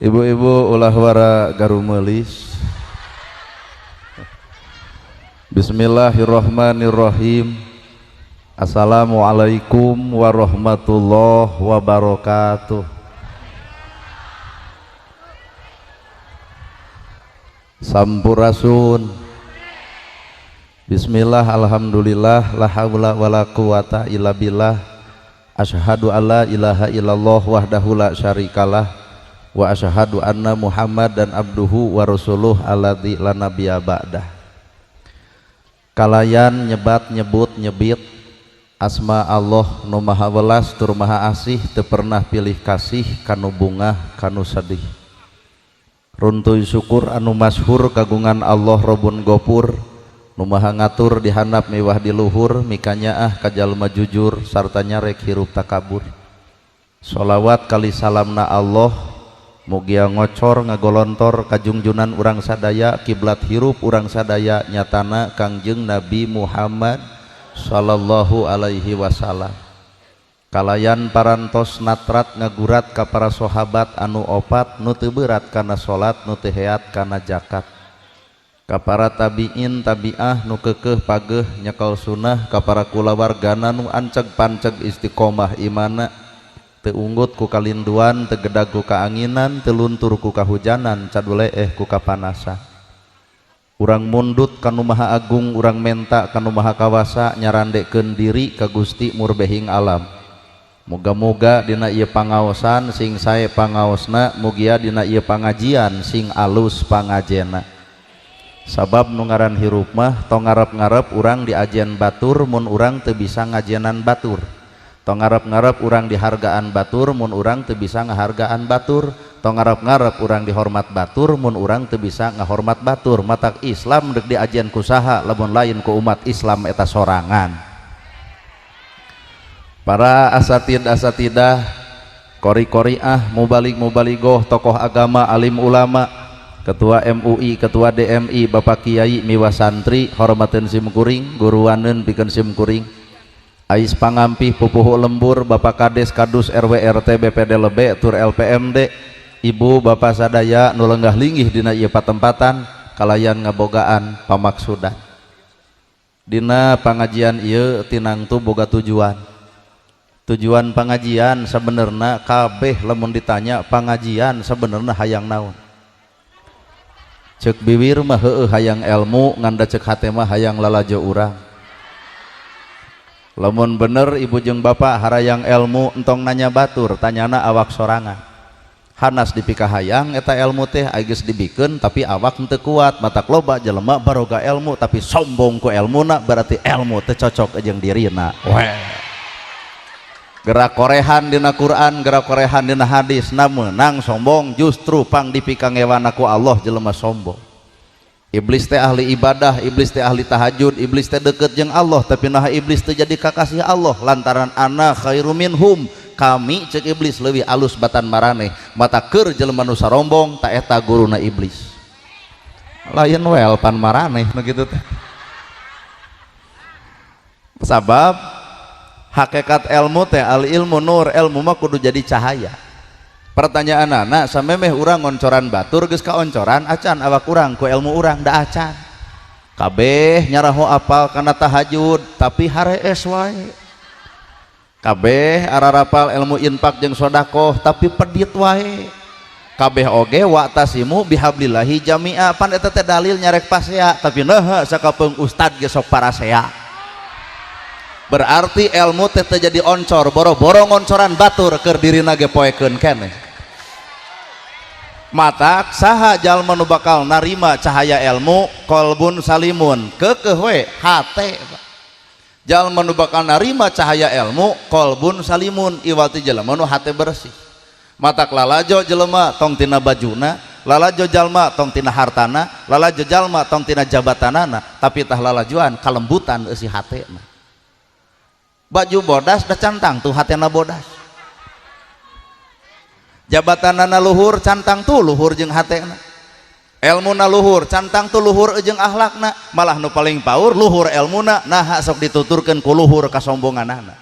Ibu-ibu ulah wara garumelis. Bismillahirrahmanirrahim. Assalamualaikum warahmatullahi wabarakatuh. Sampurasun. Bismillah, alhamdulillah, la haula wala quwata illa billah. Asyhadu alla ilaha illallah wahdahu la syarikalah wa asyhadu anna Muhammadan abduhu wa rasuluh alladzi la nabiyya ba'dah. Kalayan nyebat nyebut nyebit asma Allah nu maha welas tur maha asih, teu pernah pilih kasih kanu bungah kanu sedih. Runtuy syukur anu masyhur kagungan Allah Robun Gopur nu maha ngatur di handap miwah di luhur, mikanyaah ka jalma jujur sarta nyarek hirup takabur. Sholawat kali salamna Allah mugia ngocor ngagolontor kajungjunan urang sadaya, kiblat hirup urang sadaya nyatana Kangjeng Nabi Muhammad sallallahu alaihi wasallam. Kalayan parantos natrat ngagurat ka para sahabat anu opat nu teu berat kana salat nu teu heat kana zakat, ka para tabiin tabiah nu keukeuh pageuh nyekel sunnah, ka para kulawargana nu anceg panceg istiqomah imana, teu unggut ku kalinduan, teu gedag ku kaanginan, teu luntur ku kahujanan, caduleeh ku kapanasan. Urang mundut kanu maha agung, urang menta kanu maha kawasa, nyarandekeun diri ka Gusti murbehing alam. Moga-moga dina ieu pangaosan sing sae pangaosna, mugia dina ieu pangajian sing alus pangajena. Sabab nu ngaran hirup mah tong ngarep-ngarep urang diajen batur mun urang teu bisa ngajenan batur. Tong ngarep-ngarep urang dihargaan batur mun urang teu bisa ngahargaan batur. Tong ngarep-ngarep urang dihormat batur mun urang teu bisa ngahormat batur. Matak Islam deuk diajen ku saha lamun lain ku umat Islam eta sorangan. Para asatid asatidah, kori-koriah, mubalik mubaligoh, tokoh agama, alim ulama, ketua MUI, ketua DMI, bapak kiai miwah santri, hormateun sim kuring, guruaneun pikeun sim kuring. Ais pangampih pupuhu lembur, bapak kades kadus RW RT BPD lebe tur LPMD, ibu bapak sadaya nu lenggah linggih dina ieu patempatan kalayan ngabogaan pamaksudan. Dina pangajian ieu tinangtu boga tujuan. Tujuan pangajian sebenarnya kabeh lamun ditanya pangajian sebenarnya hayang naon. Cek biwir mah heueuh hayang ilmu, nganda cek hate mah hayang lalajo urang. Lamun bener ibu jeung bapak harayang ilmu entong nanya batur, tanyana awak sorangan. Hanas dipikahayang eta ilmu teh ai geus dibikeun tapi awak henteu kuat, matak loba jelema baroga ilmu tapi sombong ku elmuna, berarti ilmu teu cocok jeung dirina. Weh. Gerak korehan dina Quran, gerak korehan dina hadis, na meunang sombong justru pang dipikangewana ku Allah jelema sombong. Iblis teh ahli ibadah, iblis teh ahli tahajud, iblis teh deket jeung Allah, tapi nah iblis teh jadi kakasih Allah lantaran ana khairu minhum, kami cek iblis leuwih alus batan maraneh, mata keur jelema nu sarombong ta eta guruna iblis. Lain wel pan maraneh nu kitu teh. Sabab hakikat ilmu teh al ilmu nur, ilmu mah kudu jadi cahaya. Pertanyaan anak samemeh urang ngoncoran batur geus kaoncoran acan awak urang ku ilmu urang da acan. Kabeh nyaraho apal kana tahajud tapi harees wae. Kabeh ararapal ilmu infak jeung sedekah tapi pedit wae. Kabeh oge wa'tasimu bihablillahi jami'a, pan eta teh dalil nyarek pasea tapi naha sakapeung ustad ge sok parasea. Berarti ilmu teh teu jadi oncor, boro-boro ngoncoran batur keur dirina ge poekeun keneh. Matak saha jalma nu bakal narima cahaya ilmu kolbun salimun, keukeuh we hate. Jalma nu bakal narima cahaya ilmu kolbun salimun, iwati jelema nu hate bersih. Matak lalajo jelema tong tina bajuna, lalajo jalma tong tina hartana, lalajo jalma tong tina jabatanana, tapi tah lalajoan kalembutan eusi hatena. Baju bodas dah cantang tuh hatena bodas, jabatanana luhur cantang tuh luhur jeung hatena, elmuna luhur cantang tuh luhur jeung akhlakna, malah nu paling paur luhur elmuna nah sok dituturkeun ku luhur kasombonganana.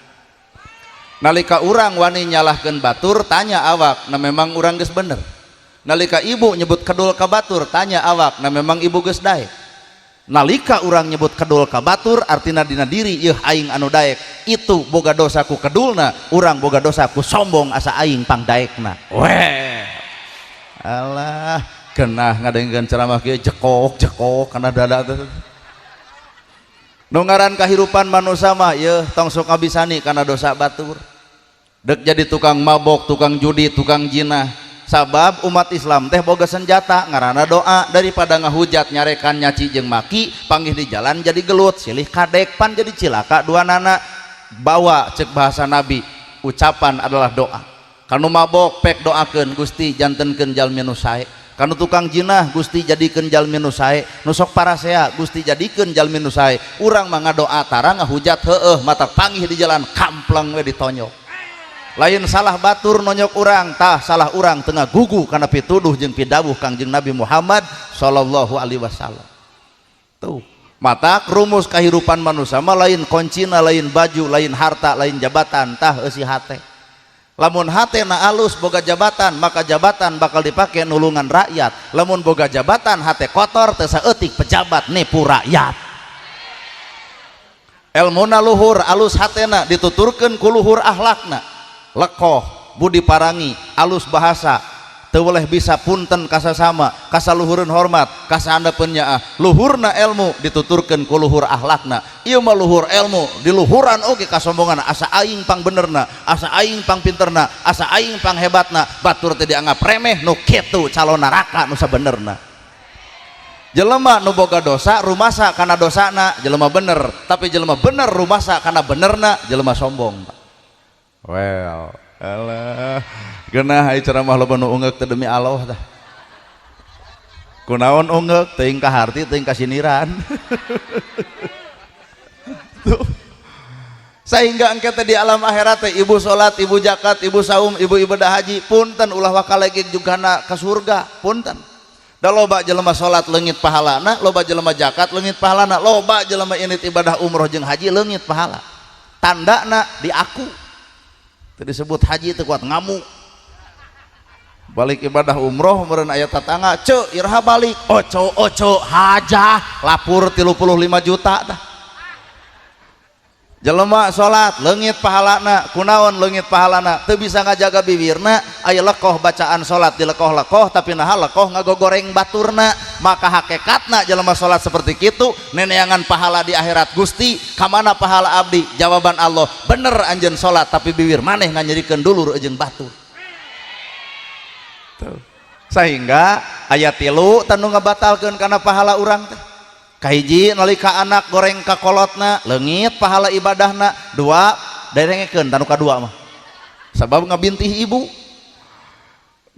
Nalika urang wani nyalahkeun batur tanya awak, nah memang urang geus bener. Nalika ibu nyebut kedul ka batur, tanya awak, nah memang ibu geus daek. Nalika urang nyebut kedul ka batur, artina dina diri yeuh aing anu daek. Itu boga dosa ku kedulna, urang boga dosa ku sombong asa aing pangdaekna. Weh. Alah, genah ngadengkeun ceramah kieu jekok-jekok kana dada teh. Nu ngaran kahirupan manusia mah yeuh tong sok ngabisani kana dosa batur. Dek jadi tukang mabok, tukang judi, tukang jinah. Sabab umat Islam teh boga senjata ngaranna doa, daripada ngahujat nyarekan nyaci jeung maki panggih di jalan jadi gelut silih kadek pan jadi cilaka dua nana. Bawa cek bahasa Nabi, ucapan adalah doa. Kanu mabok pek doakeun Gusti jantenkeun jalmi nu sae, kanu tukang jinah Gusti jadikeun jalmi nu sae, nu sok parasea Gusti jadikeun jalmi nu sae. Urang mah ngadoa tara ngahujat heueuh mata panggih di jalan kampleng we ditonyok. Lain salah batur nonyok urang, tah salah urang tengah gugu kana pituduh jeung pidawuh Kangjeng Nabi Muhammad sallallahu alaihi wasallam. Tuh, mata rumus kahirupan manusia mah lain kuncina, lain baju, lain harta, lain jabatan, tah eusi hate. Lamun hate na alus boga jabatan, maka jabatan bakal dipake nulungan rakyat. Lamun boga jabatan hate kotor teu saeutik pejabat nipu rakyat. Elmuna luhur alus hatena dituturkeun ku luhur akhlakna. Lekoh budi parangi alus bahasa teu boleh bisa punten kasasama kasaluhureun hormat kasahandapeun nyaah. Luhurna ilmu dituturkeun ku luhur akhlakna. Ieu mah luhur ilmu diluhuran oge kasombongan asa aing pang benerna, asa aing pang pinterna, asa aing pang hebatna, batur teh dianggap remeh nu kitu calon neraka nu sabenerna. Jelema nu boga dosa rumasa kana dosana jelema bener, tapi jelema bener rumasa kana benerna jelema sombong. Well, alah, genah ai ceramah loba nu ungeuk teh demi Allah tah. Kunaon ungeuk teuing kaharti teuing kasiniran. Tuh. Sehingga engke teh di alam akhirat teh ibu salat, ibu zakat, ibu saum, ibu ibadah haji, punten ulah wakalegeg jugana ka surga, punten. Da loba jelema salat leungit pahalana, loba jelema zakat leungit pahalana, loba jelema init ibadah umroh jeung haji leungit pahala. Tandana diaku. Disebut haji itu kuat ngamuk balik ibadah umroh meureun aya tatangga ceu iraha balik oco oco hajah lapur 35 juta tah. Jelema salat leungit pahalana, kunaon leungit pahalana teu bisa ngajaga bibirna, aya lekoh bacaan salat dilekoh-lekoh tapi naha lekoh ngagogoreng baturna. Maka hakikatna jelema salat seperti kitu neneangan pahala di akhirat. Gusti kamana pahala abdi? Jawaban Allah, bener anjeun salat tapi bibir maneh nganyerikeun dulur jeung batur. Tuh. Sehingga aya 3 tanu ngabatalkeun kana pahala urang teh. Kahiji nalika anak goreng ka kolotna leungit pahala ibadahna. Dua darengekeun tanu kadua mah sabab ngabintih ibu.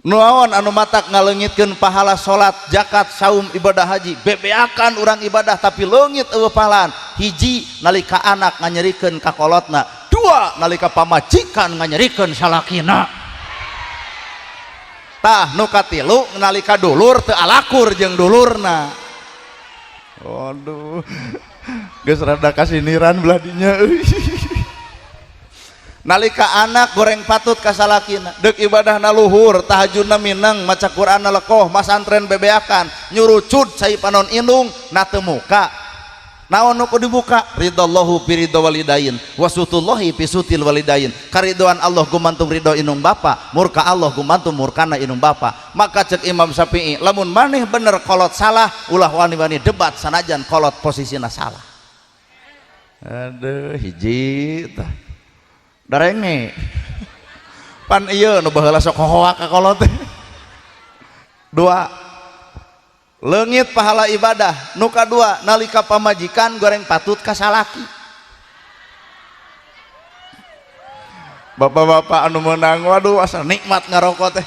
Nuaon anu matak ngaleungitkeun pahala salat, zakat, saum, ibadah haji, bebeakan urang ibadah tapi leungit eueuh pahalaan. Hiji nalika anak nganyerikeun ka kolotna, dua nalika pamajikan nganyerikeun salakina. Tah nu katilu nalika dulur teu alakur jeung dulurna. Waduh, geus rada kasiniran belah dinya euy. Nalika anak goreng patut ka salakina, deuk ibadahna luhur, tahajudna mineng, maca Qur'anna lekoh, masantren bebeakan, nyurucud cai panon indung, na teu muka. Naon nu kudu dibuka? Ridallahu fi ridha walidain, wasutullahi fi sutil walidain. Karidoan Allah gumantung ridho indung bapa, murka Allah gumantung murkana indung bapa. Maka cek Imam Syafi'i, lamun maneh bener kolot salah, ulah wani-wani debat sanajan kolot posisina salah. Aduh, hiji tah. Darenge. Pan ieu nu baheula sok hohoak ka kolot teh. Dua, leungit pahala ibadah. Nu kadua nalika pamajikan goreng patut ka salaki. Bapak-bapak anu meunang, waduh asa nikmat ngarokok teh.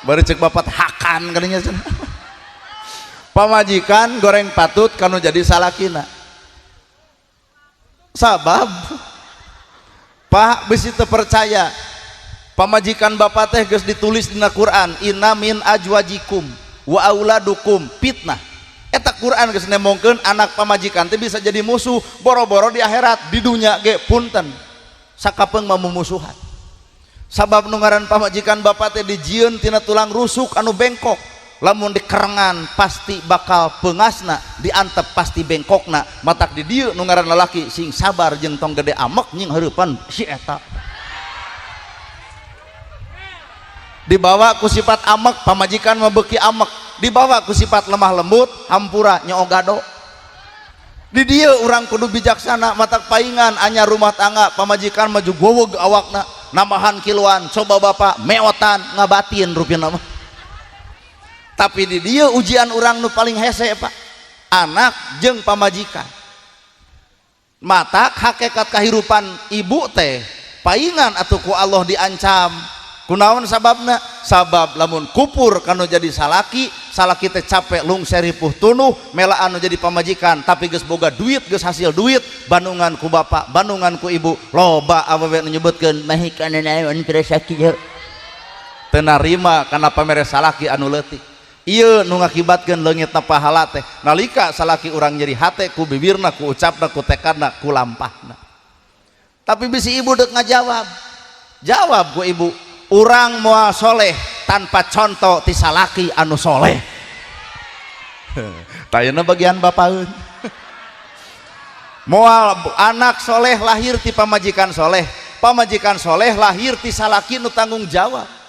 Bari cek bapak hakan kadinya cenah. Pamajikan goreng patut kanu jadi salakina. Sabab Pak bisi teu percaya, pamajikan bapak teh geus ditulis dina Quran, inna min ajwajikum wa auladukum fitnah. Eta Quran geus nemongkeun anak pamajikan teh bisa jadi musuh boro-boro di akhirat, di dunya ge punten sakapeung mah mumusuhan. Sabab nu ngaran pamajikan bapak teh dijieun tina tulang rusuk anu bengkok, lamun dikerengan pasti bakal pengasna, diantep pasti bengkokna. Matak di dieu nu ngaran lalaki sing sabar jeung tong gede amek nying hareupan si eta. Dibawa ku sifat amek, pamajikan mah beuki amek. Dibawa ku sifat lemah lembut, hampura nyoogado. Di dieu urang kudu bijaksana, matak paingan anyar rumah tangga pamajikan maju goweg awakna, nambahan kiluan, coba bapak meotan ngabatin rupina mah. Tapi di dieu ujian urang nu paling hese pak, anak jeung pamajikan. Matak hakikat kahirupan ibu teh paingan atuh ku Allah diancam. Kunaon sababna? Sabab lamun kupur kanu jadi salaki, salaki teh capek lungser ripuh tunuh, melaan nu jadi pamajikan tapi geus boga duit, geus hasil duit, bandungan ku bapak, bandungan ku ibu, loba awewe nu nyebutkeun mahikana naon terasa kieu. Teu narima kana pamere salaki anu leutik. Ieu nu ngakibatkeun leungitna pahala teh nalika salaki urang nyeri hate ku bibirna, ku ucapna, ku tekadna, ku lampahna. Tapi bisi ibu deuk ngajawab. Jawab ku ibu, urang moal soleh tanpa contoh ti salaki anu soleh. Tayana bagian bapaeun. Moal anak soleh lahir ti pamajikan soleh, pamajikan soleh lahir ti salaki nu tanggung jawab.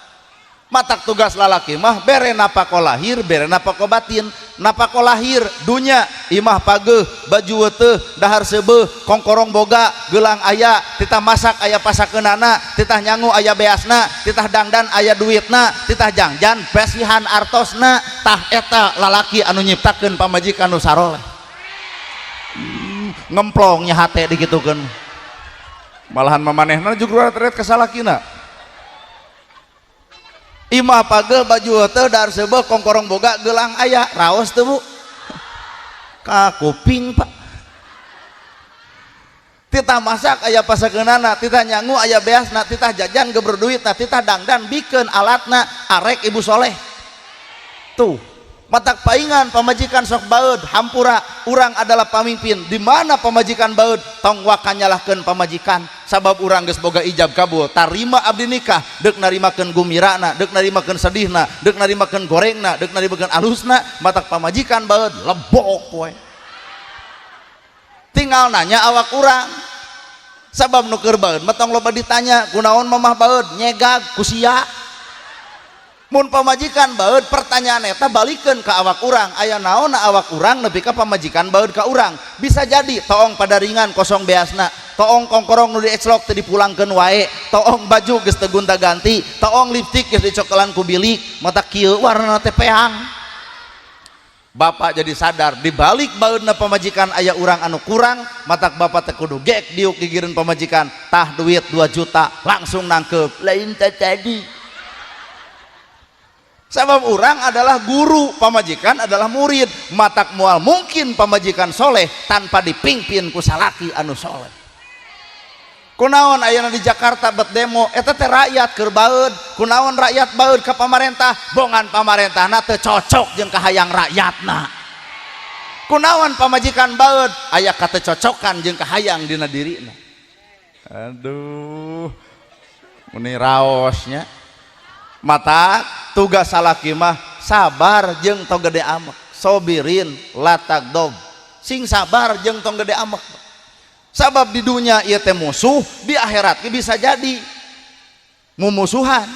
Matak tugas lalaki mah bere napako lahir, bere napako batin. Napako lahir dunya imah pageuh, baju weuteuh, dahar seubeuh, kongkorong boga, gelang aya, titah masak aya pasakeunana, titah nyangu aya beasna, titah dangdan aya duitna, titah jangjan besihan artosna. Tah eta lalaki anu nyiptakeun pamajikan nu saroleh. Ngemplong nya hate dikitukeun. Malahan mamanehna juga retret ka salakina. Imah pageuh, baju teu, dahar seubeuh, kongkorong boga, gelang aya, raos teu bu? Ka kuping pak. Titah masak aya pasakeunana, titah nyangu aya beasna, titah jajan geber duitna, titah dangdan bikeun alatna, arek ibu soleh. Tuh, matak paingan pamajikan sok baeud, hampura, urang adalah pamimpin. Di mana pamajikan baeud, tong waka nyalahkeun pamajikan. Sabab urang geus boga ijab kabul, tarima abdi nikah, deuk narimakeun gumirana, deuk narimakeun sedihna, deuk narimakeun gorengna, deuk narimakeun alusna, matak pamajikan baeud lebok we. Tinggal nanya awak urang. Sabab nu keur baeud mah tong loba ditanya, kunaon mamah baeud, nyegag ku sia. Mun pamajikan baeud pertanyaan eta balikeun ka awak urang, aya naon awak urang nepi ka pamajikan baeud ka urang. Bisa jadi toong pada ringan kosong beasna, toong kongkorong nu dieclok teu dipulangkeun wae, toong baju geus teu gonta-ganti, toong lipstik geus dicokelan ku bilik, mata kieu warna teh peang. Bapak jadi sadar di balik baeudna pamajikan aya urang anu kurang, matak bapak teh kudu gek diuk gigireun pamajikan, tah duit 2 juta langsung nangkep, lain teh tadi. Sabab urang adalah guru, pamajikan adalah murid. Matak moal mungkin pamajikan soleh tanpa dipimpin ku salaki anu soleh. Kunaon ayeuna di Jakarta bet demo, eta teh rakyat keur baeud. Kunaon rakyat baeud ka pamarentah, bongan pamarentahna teu cocok jeung kahayang rakyatna. Kunaon pamajikan baeud, aya katecocokan jeung kahayang dina dirina. Aduh, meni raosnya. Mata tugas salaki mah sabar jeung tong gede amek, sobirin latagdob, sing sabar jeung tong gede amek. Sabab di dunia ieu teh musuh, di akhirat ge bisa jadi mumusuhan.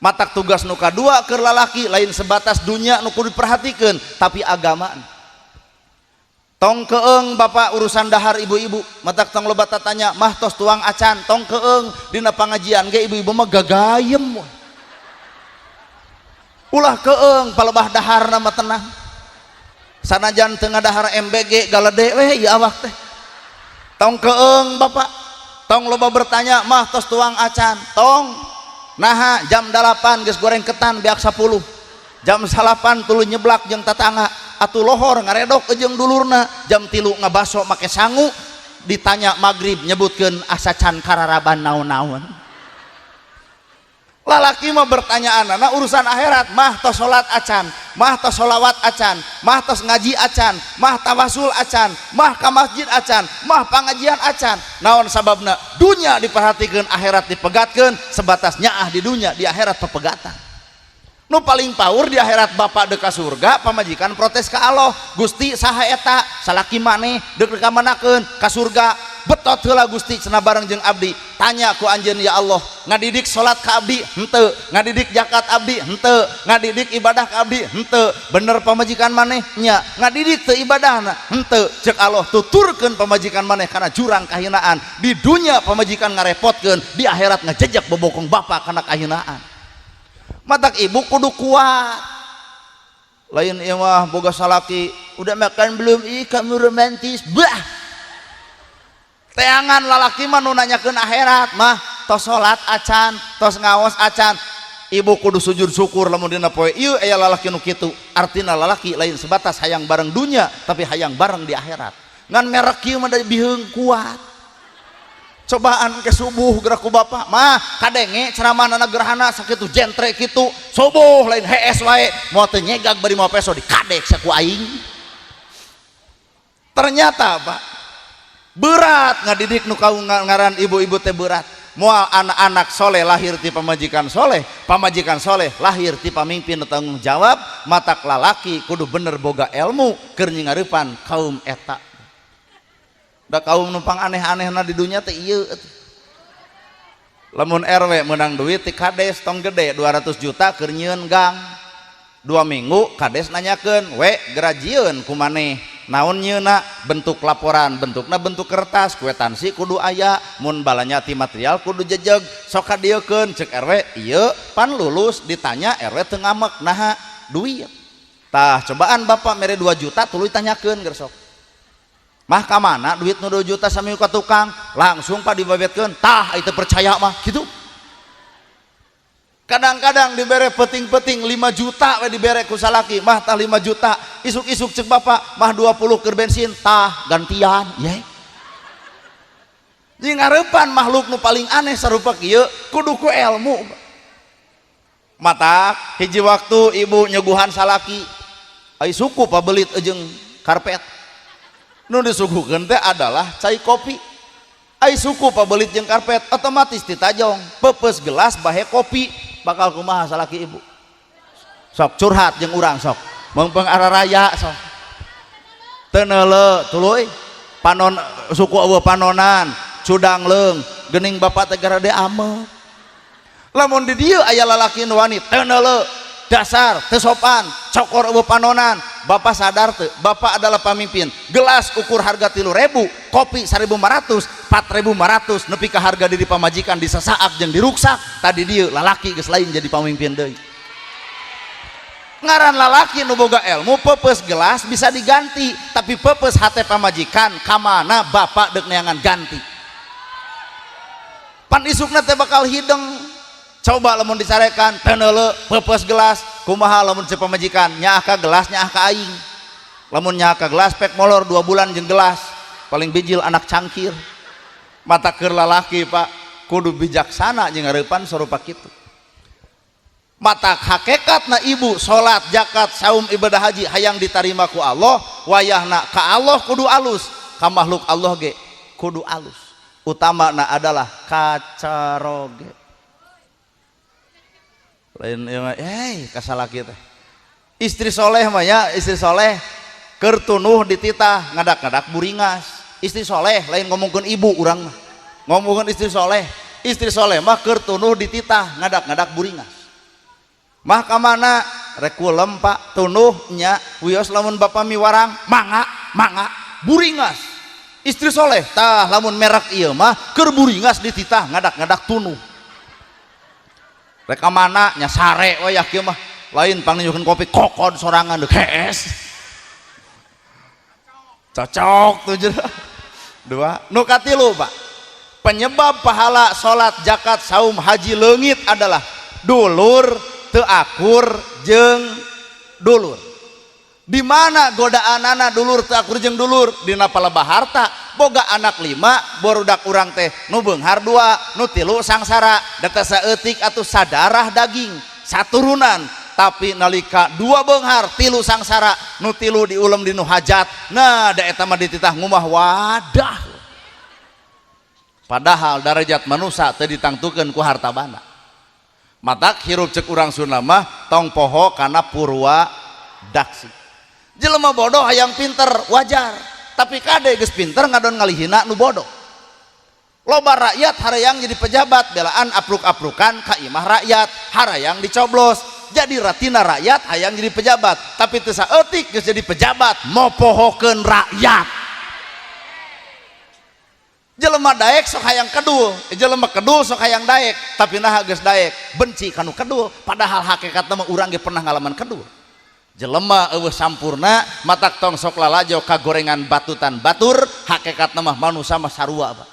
Matak tugas nu kadua keur lalaki lain sebatas dunia nu kudu diperhatikeun, tapi agama. Tong keeng bapak urusan dahar ibu-ibu, matak tong loba tatanya mah tos tuang acan, tong keeng dina pangajian ge ibu-ibu mah gagayem. Ulah keeng palebah dahar nama tenang. Sanajan teu ngadahar MBG galede we ieu awak teh. Tong keeng bapak, tong loba bertanya mah tos tuang acan, tong naha jam 8 geus goreng ketan beak 10. Jam 9 tuluy nyeblak jeung tatangga, atuh lohor ngaredok jeung dulurna, jam 3 ngabaso make sangu, ditanya maghrib nyebutkeun asa can kararaban naon-naon. Lalaki mah bertanyaan anak urusan akhirat. Mah, tos salat acan? Mah, tos sholawat acan? Mah, tos ngaji acan? Mah, tawasul acan? Mah, ka masjid acan? Mah, pengajian acan? Naon sababna? Dunya diperhatikan, akhirat dipegatkan. Sebatas nyaah di dunya, di akhirat pepegatan. Nu paling power di akhirat, bapak dek ka surga, pamajikan protes ke Allah, "Gusti, saha eta salaki maneh dek manakeun ka surga? Betot heula Gusti cenah bareng jeung abdi." Tanya ku anjeun, "Ya Allah, ngadidik salat ka abdi henteu, ngadidik zakat abdi henteu, ngadidik ibadah ka abdi henteu. Bener pamajikan maneh nya? Ngadidik teu ibadahna?" "Henteu." Cek Allah, "Tuturkeun pamajikan maneh kana jurang kahinaan." Di dunya pamajikan ngarepotkeun, di akhirat ngejejak bobokong bapak kana kahinaan. Matak ibu kudu kuat. Lain ieu mah, boga salaki, "Udah makan belum? Ih, kamu romantis." Bah, teangan lalaki mah nu nanyakeun akhirat. "Mah, tos salat acan? Tos ngaos acan?" Ibu kudu sujud syukur lamun dina poe ieu aya lalaki nu kitu. Artina lalaki lain sebatas hayang bareng dunya, tapi hayang bareng di akhirat. Ngan merek kieu mah biheung kuat cobaan. Ke subuh gerak ku bapak mah, "Kadenge ceramah anak gerhana sakitu jentre kitu subuh lain hees wae, moal teu nyegag bari mawa peso." Dikadek saku aing. Ternyata, Pak, berat ngadidik nu kau ngaran ibu-ibu teh berat. Moal anak-anak soleh lahir ti pamajikan soleh, pamajikan soleh lahir ti pamimpin tanggung jawab. Matak lalaki kudu bener boga ilmu keur nyingareupan kaum eta. Da kaum numpang aneh-anehna di dunia teh ieu. Lamun RW menang duit ti kades tong gede 200 juta keur nyieun gang, 2 minggu kades nanyakeun we, "Gera jieun ku maneh, naon nyeuna?" Bentuk laporan, bentukna bentuk kertas, kwetansi kudu aya, mun balanya ti material kudu jejeg. "Sok kadieukeun," cek RW. Ieu pan lulus. Ditanya RW teu ngamek. Naha? Duit. Tah, cobaan bapak mere 2 juta tuluy tanyakeun geus sok, "Mah, ka mana duit nu 2 juta sami ka tukang?" Langsung, Pak, dibebetkeun. Tah, itu percaya mah gitu. Kadang-kadang dibere peting-peting 5 juta we, dibere ku salaki, "Mah, tah 5 juta." Isuk-isuk cek bapak, "Mah, 20 keur bensin." "Tah, gantian ye." Jeung ngarepan makhluk nu paling aneh sarupa kieu kudu ku ilmu. Matak hiji waktu ibu nyuguhan salaki, ai suku pabelit jeung karpet, nu disuguhkeun teh adalah cai kopi. Ai suku pabelit jeung karpet, otomatis ditajong pepes gelas bahe kopi, bakal kumaha salaki ibu? Sok curhat jeung urang, sok meungpeung raya, sok teu neuleu, tuluy panon suku eueuh panonan cudang leung geuning bapak teh garade amek. Lamun di dieu aya lalaki nu wani, "Teu neuleu, dasar teu sopan, cokor eueuh panonan." Bapak sadar teu bapak adalah pamimpin? Gelas ukur harga 3.000, kopi 1.500, 4.500, nepi ka harga diri pamajikan disasaak jeung diruksak. Tadi dieu lalaki geus lain jadi pamimpin deui. Ngaran lalaki nu boga ilmu, pepes gelas bisa diganti, tapi pepes hate pamajikan kamana bapak dek neangan ganti? Pan isukna teh bakal hideng. Coba lamun dicarekan, "Teu neuleu, pepes gelas," kumaha lamun cek pamajikan, "Nyaah ka gelas, nyaah ka aing?" Lamun nyaah ka gelas, pek molor 2 bulan jeung gelas, paling bijil anak cangkir. Mata keur lalaki, Pak, kudu bijaksana jeung ngarepan sarupa kitu. Mata hakekat na ibu salat, zakat, saum, ibadah haji hayang ditarima ku Allah, wayahna ka Allah kudu alus, ka makhluk Allah ge kudu alus. Utama na adalah kacaroge. Lain ieu mah, eh, kasalaki teh. Istri soleh mah ya, istri soleh keur tunuh dititah ngadak-ngadak buringas. Istri soleh, lain ngomongkeun ibu urang mah, ngomongkeun istri soleh. Istri soleh mah keur tunuh dititah ngadak-ngadak buringas. "Mah, ka mana?" "Rek kulem, Pak." "Tunuh nya." Wios lamun bapak miwarang, "Mangga, mangga." Buringas istri soleh. Tah, lamun merek ieu mah keur buringas dititah ngadak-ngadak tunuh. "Rek ka mana?" "Nya sare we." Ya kieu mah lain pang nunjukeun kopi, kokod sorangan deuk hees. Cocok tuh dua. Nu katilu, Pak, penyebab pahala salat, zakat, saum, haji leungit adalah dulur teu akur jeung dulur. Di mana godaanana dulur teu akur jeung dulur? Dina palebah harta. Boga anak 5, barudak urang teh nu beunghar 2, nu 3 sangsara. Da teh saeutik atuh sadarah daging, saturunan. Tapi nalika 2 beunghar, 3 sangsara, nu 3 diulem di nu hajat. Nah, da eta mah dititah ngumah wadah. Padahal darajat manusia teu ditangtukeun ku harta banda. Matak hirup cek urang Sunda mah tong poho kana purwa daksi. Jelema bodoh hayang pinter wajar, tapi kade geus pinter ngadon ngalihina nu bodoh. Loba rakyat harayang jadi pejabat, belaan apruk-aprukan ka imah rakyat, harayang dicoblos. Jadi ratina rakyat hayang jadi pejabat, tapi teu saeutik geus jadi pejabat mopohokeun rakyat. Jelema daek sok hayang kedul, jelema kedul sok hayang daek, tapi naha geus daek benci kanu kedul, padahal hakikatna mah urang ge pernah ngalaman kedul. Jelema eueuh sampurna, matak tong sok lalajo ka gorengan batutan batur, hakikatna mah manusia mah sarua, Pak.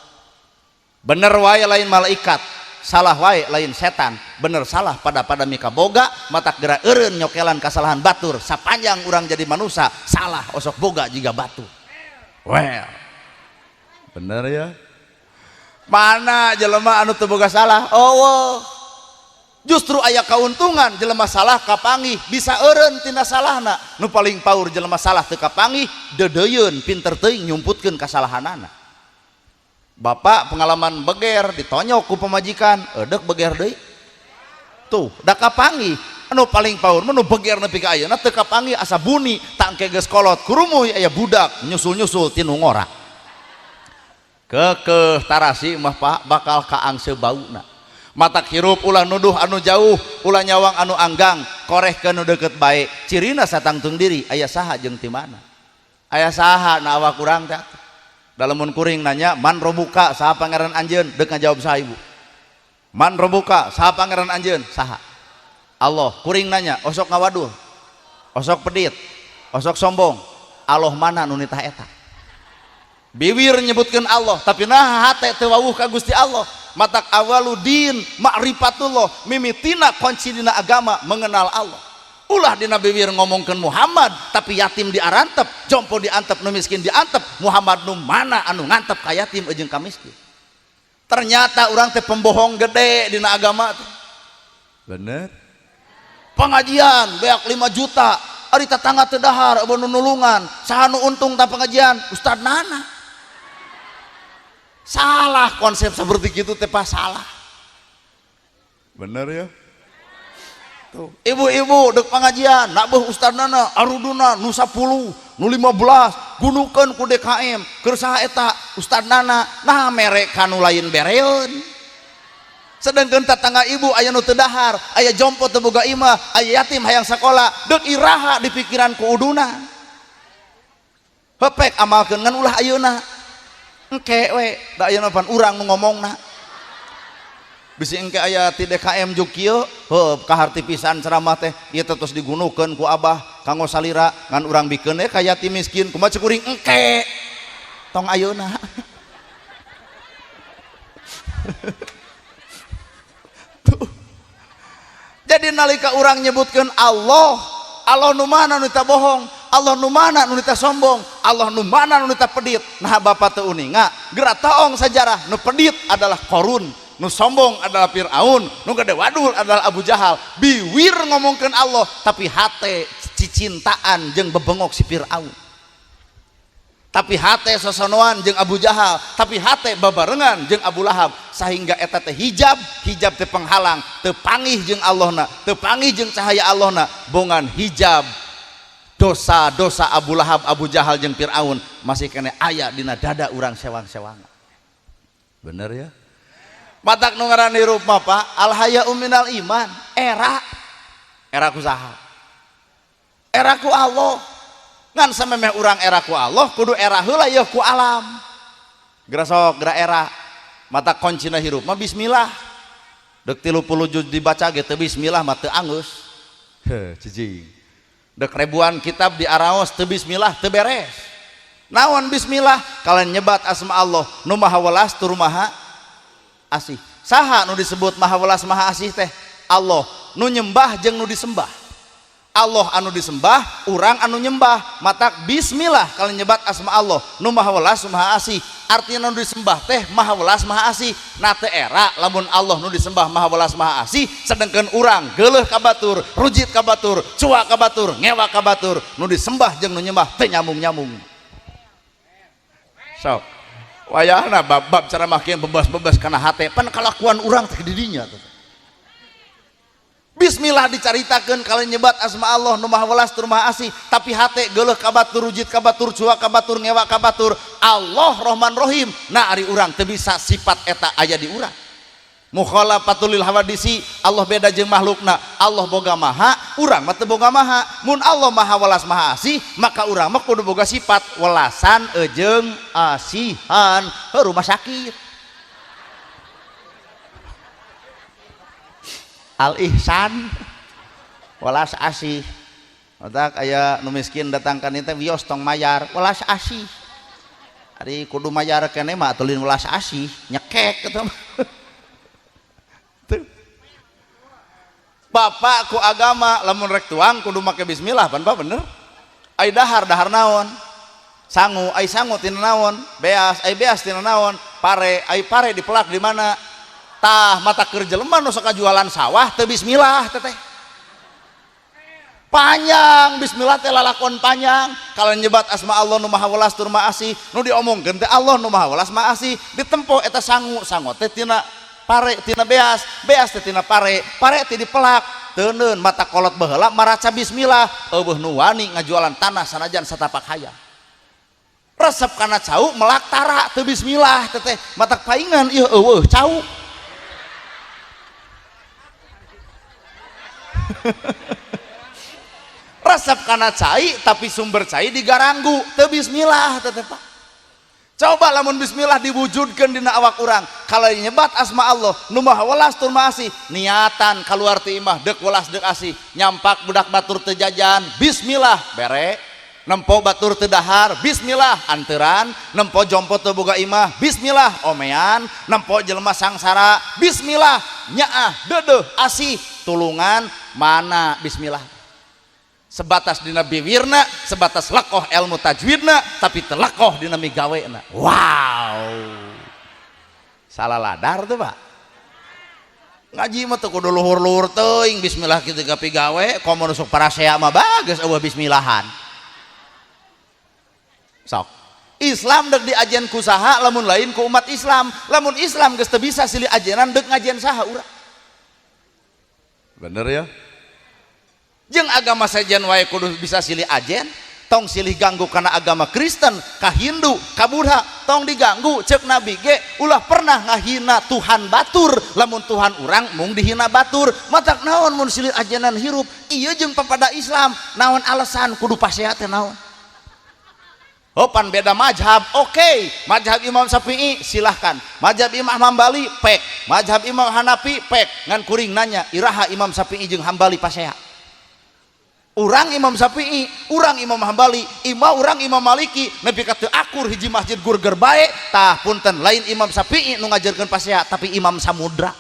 Bener wae lain malaikat, salah wae lain setan, bener salah pada mika boga, matak geura eureun nyokelan kasalahan batur, sapanjang urang jadi manusia salah osok boga jiga batu. Well, bener ya? Mana jelema anu teu boga salah? Oh, justru aya kauntungan jelema salah kapanggih bisa eureun tina salahna. Nu paling paur jelema salah teu kapanggih, deudeuyeun pinter teuing nyumputkeun kasalahanana. Bapak pengalaman beger ditonyok ku pamajikan, eudek beger deui. Tuh, da kapanggih. Anu paling paur mah nu beger nepi ka ayeuna teu kapanggih asa buni, tangke geus kolot kurumuy aya budak nyusul-nyusul tinu ngora. Kekeh tarasi mah Pak bakal kaangse bauna. Matak hirup ulah nuduh anu jauh, ulah nyawang anu anggang, koreh ke nu deukeut bae. Cirina satangtung diri aya saha jeung ti mana? Aya saha na awak urang teh? Dalamun kuring nanya man robuka saha pangeran anjeun, deuk ngajawab saha ibu? Man robuka saha pangeran anjeun? Saha? Allah. Kuring nanya osok ngawadul, osok pedit, osok sombong, Allah mana nu nitah eta? Biwir nyebutkeun Allah tapi nah hate teu wawuh ka Gusti Allah. Matak awaludin ma'rifatullah, mimitina kunci dina agama mengenal Allah. Ulah dina biwir ngomongkeun Muhammad tapi yatim diarantep, jompo diantep, nu miskin diantep. Muhammad nu mana anu ngantep ka yatim jeung ka miskin? Ternyata urang teh pembohong gede dina agama teh. Bener? Pengajian beak 5 juta, ari tetangga teu dahar eueuh nu nulungan, saha nu untung ta pengajian? Ustad Nana. Salah konsep seperti gitu teh pas salah. Bener ya? Tuh, ibu-ibu dek pengajian, nak beuh Ustad Nana aruduna nu 10, nu 15, gunukeun ku DKM, keur saha eta? Ustad Nana. Nah mere kanu lain bereun. Sedangkan tetangga ibu aya nu teu dahar, aya jompo teu boga imah, aya yatim hayang sakola, deuk iraha di pikiran ku uduna. Hepek amalkeun ngan ulah ayeuna. Engke we, da ayeuna pan urang nu ngomongna. Bisi engke aya ti DKM juk kieu, heuh kaharti pisan ceramah teh, ieu teh tos digunukeun ku abah kanggo salira ngan urang bikeun we ka yatim miskin, kumaha cek kuring engke. Tong ayeuna. Tuh. Jadi nalika urang nyebutkeun Allah, Allah nu mana nu teu bohong, Allah nu mana nu teu sombong, Allah nu mana nu teu pedit. Nah bapak teu uninga, geura taong sejarah nu pedit adalah Korun, nu sombong adalah Fir'aun, nu gede wadul adalah Abu Jahal. Biwir ngomongkeun Allah tapi hate cicintaan jeung bebengok si Fir'aun. Tapi hate sosonoan jeung Abu Jahal, tapi hate babarengan jeung Abu Lahab, sehingga eta teh hijab, hijab teh penghalang, teu panggih jeung Allahna, teu panggih jeung cahaya Allahna, bongan hijab dosa-dosa Abu Lahab, Abu Jahal jeung Fir'aun masih kene aya dina dada urang sewang-sewangan. Bener ya? Matak nu ngaran hirup mah Pak, al haya'u minal iman, era era ku saha? Era ku Allah. Ngan samemeh urang era ku Allah kudu era heula yeuh ku alam. Geura sok geura era. Mata kuncina hirup mah bismillah. Deuk 30 juz dibaca ge teu bismillah mah teu anggeus. Heuh cicing. Deuk ribuan kitab di araos teu bismillah teu beres. Naon bismillah? Kalian nyebat asma Allah nu maha welas tur maha asih. Saha nu disebut maha welas maha asih teh? Allah. Nu nyembah jeung nu disembah. Allah anu disembah, urang anu nyembah. Matak bismillah kalian nyebat asma Allah nu maha welas maha asih. Artinya nu disembah teh maha welas maha asih. Nah teu era lamun Allah nu disembah maha welas maha asih, sedengkeun urang geuleuh ka batur, rujit ka batur, cuak ka batur, ngewa ka batur, nu disembah jeung nu nyembah teu nyambung-nyambung. Sok wayahna bab-bab ceramah kieu bebas-bebas kana hate, pan kalakuan urang teh di dinya teh. Bismillah dicaritakeun kalau nyebat asma Allah nu maha welas tur maha asih, tapi hate geuleuh ka batur, rujit ka batur, cuak ka batur, ngewa ka batur. Allah Rahman Rahim. Nah ari urang teu bisa sifat eta aya di urang. Mukhalafatul lil hawadisi, Allah beda jeung makhlukna. Allah boga maha, urang mah teu boga maha. Mun Allah maha welas maha asih, maka urang mah kudu boga sifat welasan jeung asihan. Heuh rumah sakit. Al-ihsan welas asih. Otak aya nu miskin datang ka teh wios tong mayar, welas asih. Ari kudu mayar keneh mah atuh welas asih, nyekek eta mah. Tuh. Bapak ku agama lamun rek tuang kudu make bismillah pan Pak bener. Ai dahar dahar naon? Sangu, ai sangu tina naon? Beas, ai beas tina naon? Pare, ai pare dipelak di mana? Tah mata keur jelema nu sok jualan sawah teu bismillah teteh. Panjang bismillah teh lalakon panjang. Kalau nyebat asma Allah nu maha welas tur maha asih, nu diomongkeun teh Allah nu maha welas maha asih, ditempo eta sangu, sangu teh tina pare, tina beas, beas teh tina pare, pare teh dipelak, teuneun mata kolot baheula maraca bismillah, eueuh nu wani ngajualan tanah sanajan satapak hayam. Resep kana cau melak tara teu bismillah teteh, matak paingan ieu eueuh cau. Resep kana cai tapi sumber cai digaranggu teu bismillah teteh Pak. Coba lamun bismillah diwujudkeun dina awak urang, kalau nyebat asma Allah nu maha welas tur maha asih, niatan kaluar ti imah deuk welas deuk asih, nyampak budak batur teu jajan bismillah bere, nempo batur teu dahar bismillah anteuran, nempo jompo teu boga imah bismillah omean, nempo jelema sangsara bismillah nyaah deudeuh asih tulungan mana bismillah. Sebatas dina biwirna, sebatas lekoh ilmu tajwidna, tapi telekoh dina migawena. Wow, salah ladar tuh Pak. Ngaji mah teu kudu luhur-luhur teuing, bismillah kitu ka pigawe, komo nusuk parasea mah bagus eueuh bismillahan. Sok Islam dek diajen ku saha lamun lain ku umat Islam. Lamun Islam geus teu bisa silih ajenan dek ngajen saha urang. Bener ya? Jeung agama sejen wae kudu bisa silih ajen, tong silih ganggu kana agama Kristen, ka Hindu, ka Buddha, tong diganggu. Cek Nabi ge ulah pernah ngahina Tuhan batur, lamun Tuhan urang mung dihina batur. Matak naon mun silih ajenan hirup ieu jeung papada Islam, naon alasan kudu pasea teh naon? Oh pan beda mazhab, oke. Okay. Mazhab Imam Syafi'i silahkan, mazhab Imam Hambali pek, mazhab Imam Hanafi pek. Ngan kuring nanya, iraha Imam Syafi'i jeung Hambali pasea? Urang Imam Syafi'i, urang Imam Hambali, imah urang Imam Maliki, nepi ka teu akur hiji masjid gurger bae, tah punten lain Imam Syafi'i nu ngajarkeun pasea, tapi Imam Samudra.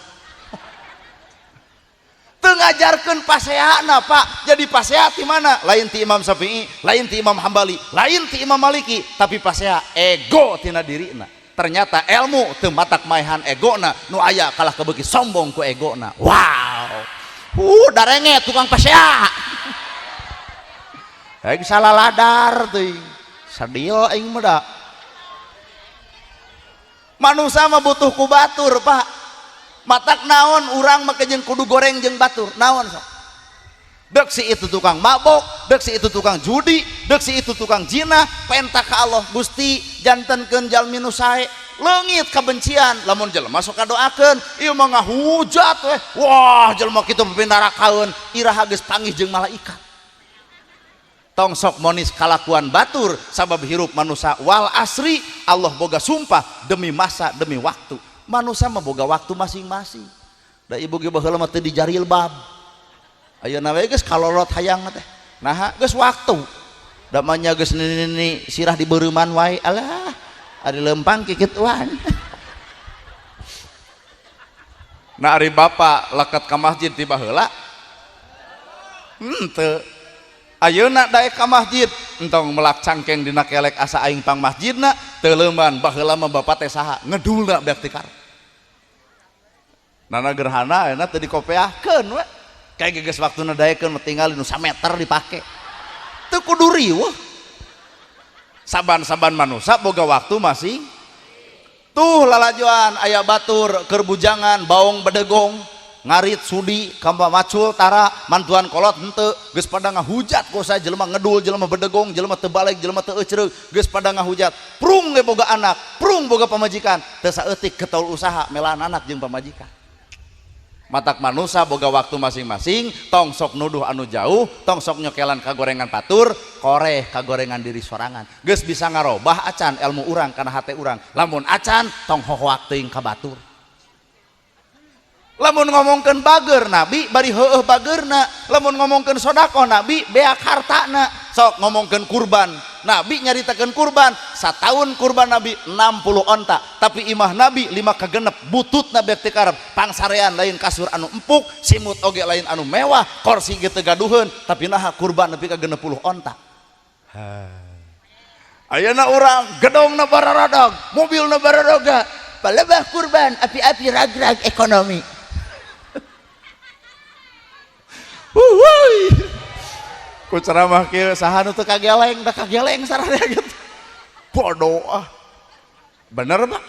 Teu ngajarkeun paseana Pak. Jadi pasea ti mana? Lain ti Imam Syafi'i, lain ti Imam Hambali, lain ti Imam Maliki, tapi pasea ego tina dirina. Ternyata ilmu teu matak maehan egona, nu aya kalah kebeuki sombong ku egona. Wow. Darenge tukang pasea. Aing salah ladar teuing. Sadil aing mah da. Manusia mah butuh ku batur, Pak. Matak naon urang make jeung kudu goreng jeung batur, naon sok. Dek si itu tukang mabok, dek si itu tukang judi, dek si itu tukang zina, penta ka Allah Gusti jantenkeun jalmi nu sae. Leungit kabencian, lamun jelema sok kadoakeun, ieu mah ngahujat weh. Wah, jelema kitu pipinarakaeun, iraha geus panggih jeung malaikat. Tong sok monis kalakuan batur sabab hirup manusia wal asri, Allah boga sumpah demi masa demi waktu. Manusia mah boga waktu masing-masing. Da ibu ge baheula mah teu dijarilbab. Ayeuna we geus kalolot hayang teh. Naha geus waktu. Da mah nya geus nini sirah di beureuman wae. Alah, ari lempang kikituan. Nah ari bapak leket ka masjid ti baheula? Henteu. Ayeuna daek ka masjid entong melak cangkeng dina kelek asa aing pang masjidna teu leuman. Baheula mah bapak teh saha ngedulna beak tikar nana gerhana ayeuna teu dikopeahkeun we kayak geus waktuna daekeun tinggal nu sameter dipake teu kudu riweuh. Saban-saban manusia boga waktu masing tuh lalajoan aya batur keur bujangan baong bedegong ngarit sudi kamba macul tara mantuan kolot henteu geus pada ngahujat ku saya jelema ngedul, jelema bedegong, jelema teu baleg, jelema teu ecreug, geus pada ngahujat. Prung ge boga anak, prung boga pamajikan, teu saeutik getol usaha melaan anak jeung pamajikan. Matak manusia boga waktu masing-masing, tong sok nuduh anu jauh, tong sok nyokelan kagorengan batur, koreh kagorengan diri sorangan. Geus bisa ngarobah acan ilmu urang kana hate urang? Lamun acan, tong hohoak teuing ka batur. Lamun ngomongkeun bager nabi bari heueuh bagerna, lamun ngomongkeun sodakoh nabi beak hartana. Sok ngomongkeun kurban, nabi nyaritakeun kurban, sataun kurban nabi 60 onta, tapi imah nabi 5 kagenep bututna beak teu karep, pangsarean lain kasur anu empuk, simut oge lain anu mewah, korsi ge teu gaduheun, tapi naha kurban nepi ka 60 onta. Ayeuna urang gedongna bararadag, mobilna bararaga, palebah kurban api-api rag-rag ekonomi. Wuih. Ku ceramah kieu saha nu teu kageleng, da kageleng sararea gitu. Bodoh ah. Bener Pak?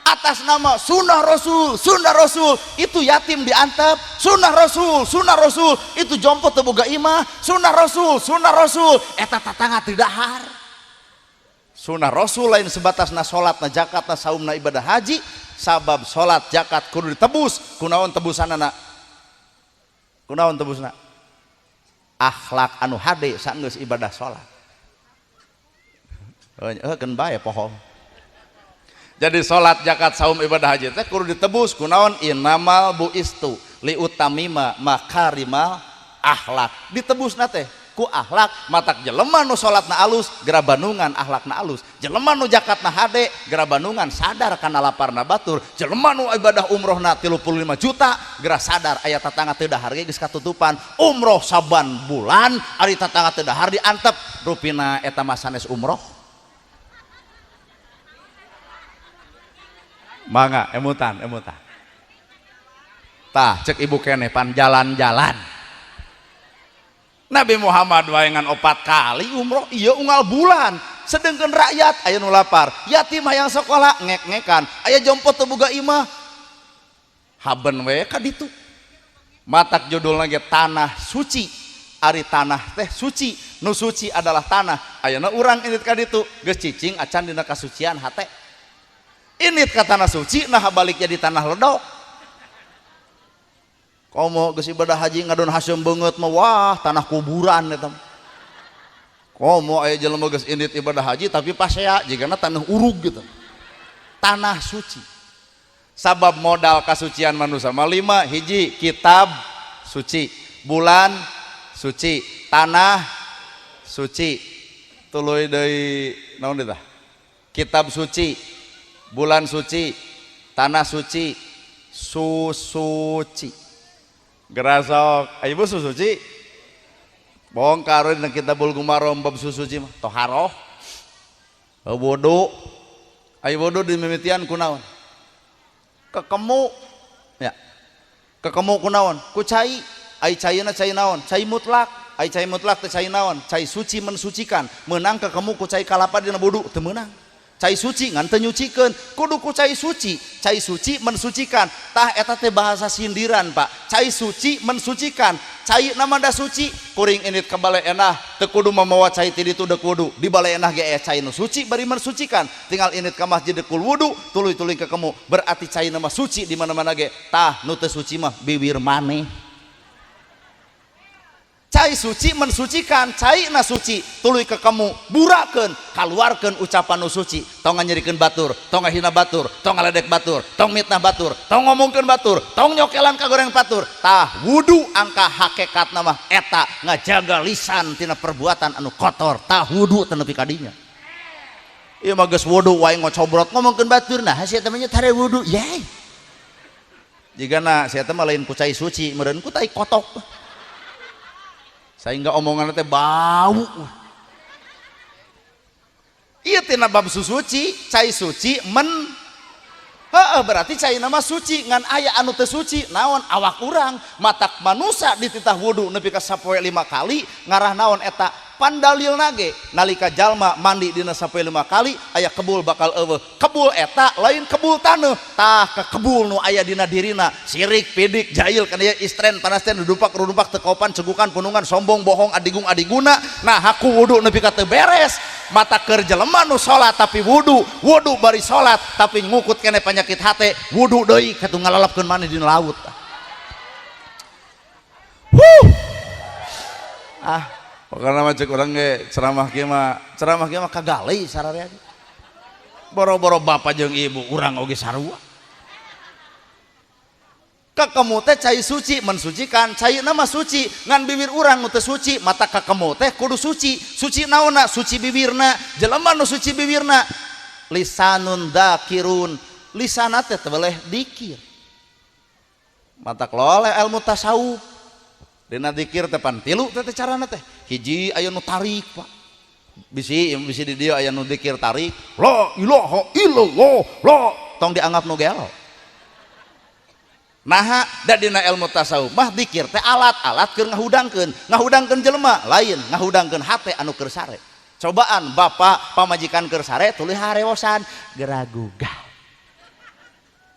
Atas nama sunnah Rasul, sunnah Rasul, itu yatim diantep, sunnah Rasul, sunnah Rasul, itu jompo teu boga imah, sunnah Rasul, sunnah Rasul, eta tatangga teu dahar. Sunnah Rasul lain sebatas na salat, na zakat, na saum, na ibadah haji, sabab salat, zakat kudu ditebus, kunaon tebusanana? Kunaon tebusna? Akhlak anu hade saenggeus ibadah salat. Heuh keun bae poho. Jadi salat, zakat, saum, ibadah haji teh kudu ditebus kunaon? Innamal buistu liutamima makarimal akhlak. Ditebusna teh ku akhlak. Matak jelema nu salatna alus gera bandungan akhlakna alus, jelema nu zakatna hade gera bandungan sadar kana laparna batur, jelema nu ibadah umrohna 35 juta gera sadar aya tatangga teu dahar ge geus katutupan umroh saban bulan, ari tatangga teu dahar diantep rupina eta mah sanes umroh. Mangga emutan emutan tah cek ibu keneh pan jalan-jalan Nabi Muhammad wae ngan 4 kali umroh, iya unggal bulan. Sedengkeun rakyat aya nu lapar, yatim hayang sekolah ngek-ngekan, aya jompo teu boga imah, haben we ka ditu. Matak judulna ge tanah suci. Ari tanah teh suci, nu suci adalah tanah. Ayeuna urang indit ka ditu geus cicing acan dina kasucian hate. Indit ka tanah suci nah balik jadi tanah ledok. Komo geus ibadah haji ngadon haseum beungeut mah wah tanah kuburan eta. Komo aya jelema geus indit ibadah haji tapi pasea jigana tanah urug gitu. Tanah suci. Sabab modal kasucian manusia mah 5, hiji kitab suci, bulan suci, tanah suci, tuluy deui naon deui tah? Kitab suci, bulan suci, tanah suci, susuci. Gerasok, ayo bu susuci, bongkar dina kitabul gumarom bab susuci mah toharoh, wudu, ayo wudu dimimitian kunaon? Kekemu, ya, kekemu kunaon? Ku cai, ai caina cai naon? Cai mutlak, ai cai mutlak teh cai naon? Cai suci mensucikan, meunang kekemu ku cai kalapa dina wudu teu meunang. Cai suci ngan teu nyucikeun, kudu ku cai suci, cai suci mensucikan. Tah eta teh bahasa sindiran Pak. Cai suci mensucikan, cai nama da suci, kuring indit ka bale enah teu kudu mamawa cai ti ditu deuk wudu. Di bale enah ge aya cai nu suci bari mensucikan. Tinggal indit ka masjid deuk wudu, tuluy-tuluy kekemu, berarti cai nama suci di mana-mana ge. Tah nu teu suci mah bibir maneh. Cai suci mensucikan, cai na suci tuluy kekemu burakeun, kaluarkeun ucapan nu suci. Tong nganyerikeun batur, tong ngahina batur, tong ngaledek batur, tong mitnah batur, tong ngomongkeun batur, tong nyokelan kagoreng batur. Tah wudu angka hakikatna mah eta ngajaga lisan tina perbuatan anu kotor. Tah wudu teu nepi ka dinya. Ieu mah geus wudu wae ngocobrot ngomongkeun batur, nah sia teh mah nya tare wudu yey. Jigana sia teh mah lain ku cai suci, meureun ku tai kotok. Sehingga omongan teh bau. Ieu tina bab susuci, cai suci men heeh, berarti cai nama suci ngan aya anu teu suci naon awak urang. Matak manusa dititah wudu nepi ka sapoe 5 kali ngarah naon eta pandalilna ge nalika jalma mandi dina sapoe 5 kali aya kebul bakal eueuh. Kebul eta lain kebul taneuh, tah ka kebul nu aya dina dirina sirik, pidik, jahil kana ieu istren panasten dudupak rudupak teu kaopan cegukan punungan sombong bohong adigung adiguna. Nah haku wudu nepi ka teu beres. Mata keur jelema nu salat tapi wudu, wudu bari salat tapi ngukut kene penyakit hate, wudu deui katu ngalalapkeun maneh dina laut. Huh. Ah, pokokna mah cek urang ge ceramah kieu mah kagali sararea. Boro-boro bapak jeung ibu urang oge sarua. Kakemu teh cai suci mensucikan, cai nama suci ngan bibir urang nu teu suci, mata kakemu teh kudu suci. Suci naonna? Suci bibirna. Jelema nu suci bibirna lisanun dzakirun, lisana teh teu boleh dikir. Mata loleh ilmu tasawuf dina dikir teh pan tilu teh carana teh. Hiji aya nu tarik, Pak. Bisi bisi di dieu aya nu dikir tarik, la ilaha illallah, la tong dianggap nu gelo. Naha da dina ilmu tasawuf mah dikir teh alat-alat keur ngahudangkeun, ngahudangkeun jelema lain ngahudangkeun hate anu keur sare. Cobaan bapak pamajikan keur sare tuluy harewosan geragugah.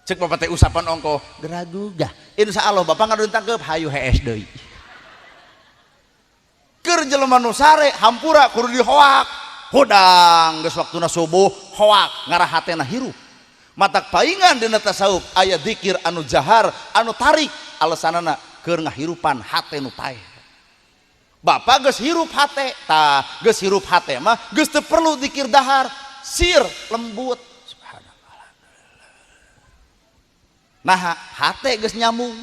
Cek bapak teh usapan ongko geragugah. Insya Allah bapak ngadun tangkep hayu hees deui. Keur jelema nu sare hampura kudu dihoak. Hudang geus waktuna subuh hoak ngarah hatena hirup. Matak paingan dina tasawuf aya zikir anu jahar anu tarik alasanana keur ngahirupan hate nu paeh. Bapak geus hirup hate, tah geus hirup hate mah geus teu perlu zikir dahar, sir lembut. Subhanallah. Nah hate geus nyambung.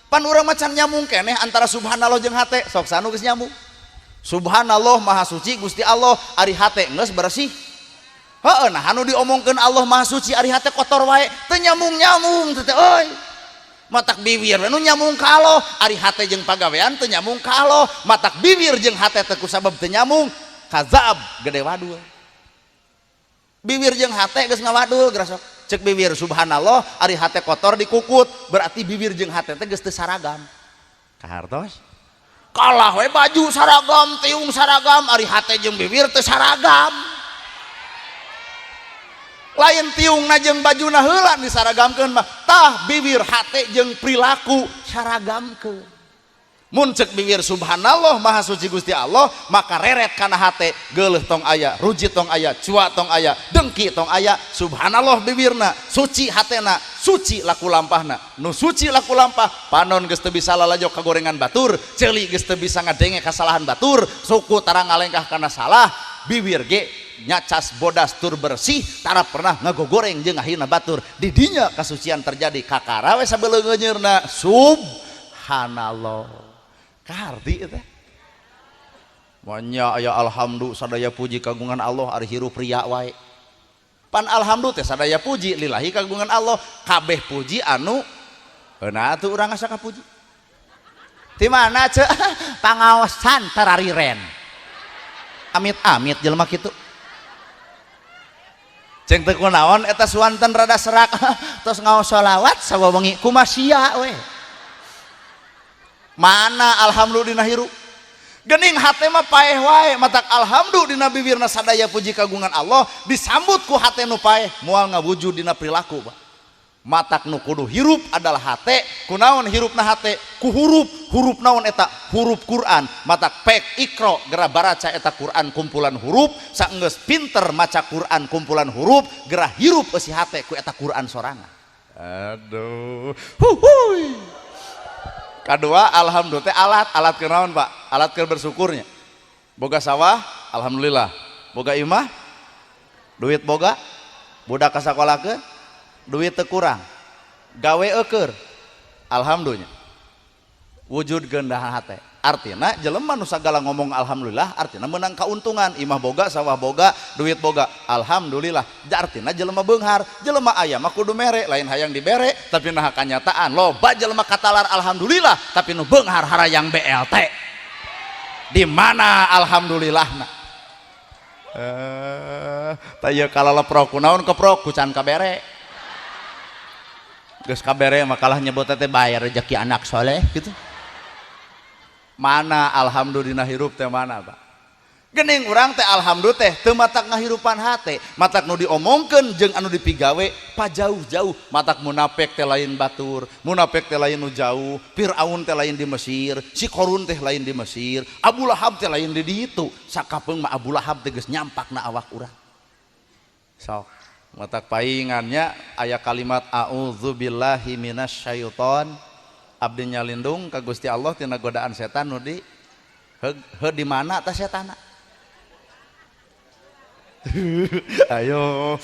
Pan urang macan nyambung keneh antara subhanallah jeung hate, sok sanu geus nyambung. Subhanallah maha suci Gusti Allah, ari hate geus bersih. Heeh, nah anu diomongkeun Allah maha suci ari hate kotor wae, teu nyambung-nyambung teh euy. Matak bibir nu nyambung ka Allah, ari hate jeung pagawean teu nyambung ka Allah. Matak bibir jeung hate teh kusabab teu nyambung, kazab gede wadul. Bibir jeung hate geus ngawadul gerasok. Cek bibir subhanallah ari hate kotor dikukut, berarti bibir jeung hate teh geus teu saragam. Kahartos? Kalah we baju saragam, tiung saragam, ari hate jeung bibir teu saragam. Lain tiungna jeung bajuna heula disaragamkeun mah, tah bibir hate jeung perilaku saragamkeun. Mun cek bibir subhanallah maha suci Gusti Allah, maka reret kana hate geuleuh tong aya, rujit tong aya, cua tong aya, dengki tong aya. Subhanallah bibirna, suci hatena, suci laku lampahna. Nu suci laku lampah, panon geus teu bisa lalajo kagorengan batur, ceuli geus teu bisa ngadenge kasalahan batur, suku tara ngalengkah kana salah, bibir ge nyacas bodas tur bersih, tara pernah ngagogoreng jeung ngahina batur. Di dinya kasucian terjadi kakara we sabeleungeunyeurna subhanallah. Kaharti teh Manya aya alhamdulillah sadaya puji kagungan Allah ari hirup ria wae. Pan alhamdulillah teh sadaya puji lillahi kagungan Allah, kabeh puji anu heuna atuh urang asa kapuji. Ti mana ceu? Pangaosan tarariren. Amit-amit jelema kitu. Ceng teu kunaon eta suanten rada serak tos ngaos sholawat sawawengi kumasia we. Mana alhamdulillah dina hirup. Gening hate mah paeh wae, matak alhamdulillah dina bibirna sadaya puji kagungan Allah disambut ku hate nu paeh moal ngawujud dina perilaku, Pak. Matak nu kudu hirup adalah hate, kunaon hirupna hate? Ku hurup, hurup naon eta? Hurup Quran. Matak pek ikro gera baraca eta Quran kumpulan huruf, saenggeus pinter maca Quran kumpulan huruf, gera hirup eusi hate ku eta Quran sorangan. Aduh, huhuy. Kedua, alhamdulillah teh alat, alat keur naon, Pak? Alat keur bersyukurnya. Boga sawah, alhamdulillah. Boga imah, duit boga, budak kasakolakeun, duit teu kurang. Gawe eueur, alhamdulillah. Wujud gendahan hate. Artina jelema nu sagala ngomong alhamdulillah artina menang kauntungan, imah boga, sawah boga, duit boga, alhamdulillah. Artina jelema beunghar, jelema aya mah kudu mere, lain hayang dibere, tapi nah kanyataan loba jelema katalar alhamdulillah, tapi nu beunghar harayang BLT. Di mana alhamdulillahna? Tah ieu kalaleprok kunaon keprok ku can kabere. Geus kabere mah kalah nyebut teh bayar rezeki anak soleh gitu. Mana alhamdulillah hirup teh mana, Pak? Gening urang teh alhamdulillah teh teu matak ngahirupan hate, matak nu diomongkeun jeung anu dipigawe pajauh-jauh, matak munafik teh lain batur, munafik teh lain nu jauh, Firaun teh lain di Mesir, si Korun teh lain di Mesir, Abu Lahab teh lain di ditu, sakapeung mah Abu Lahab teh geus nyampakna awak urang. Sok matak paingannya aya kalimat a'udzubillahi minasyaiton, abdi nyalindung ka Gusti Allah tina godaan setan nu di heuh di mana tah setanna? Ayo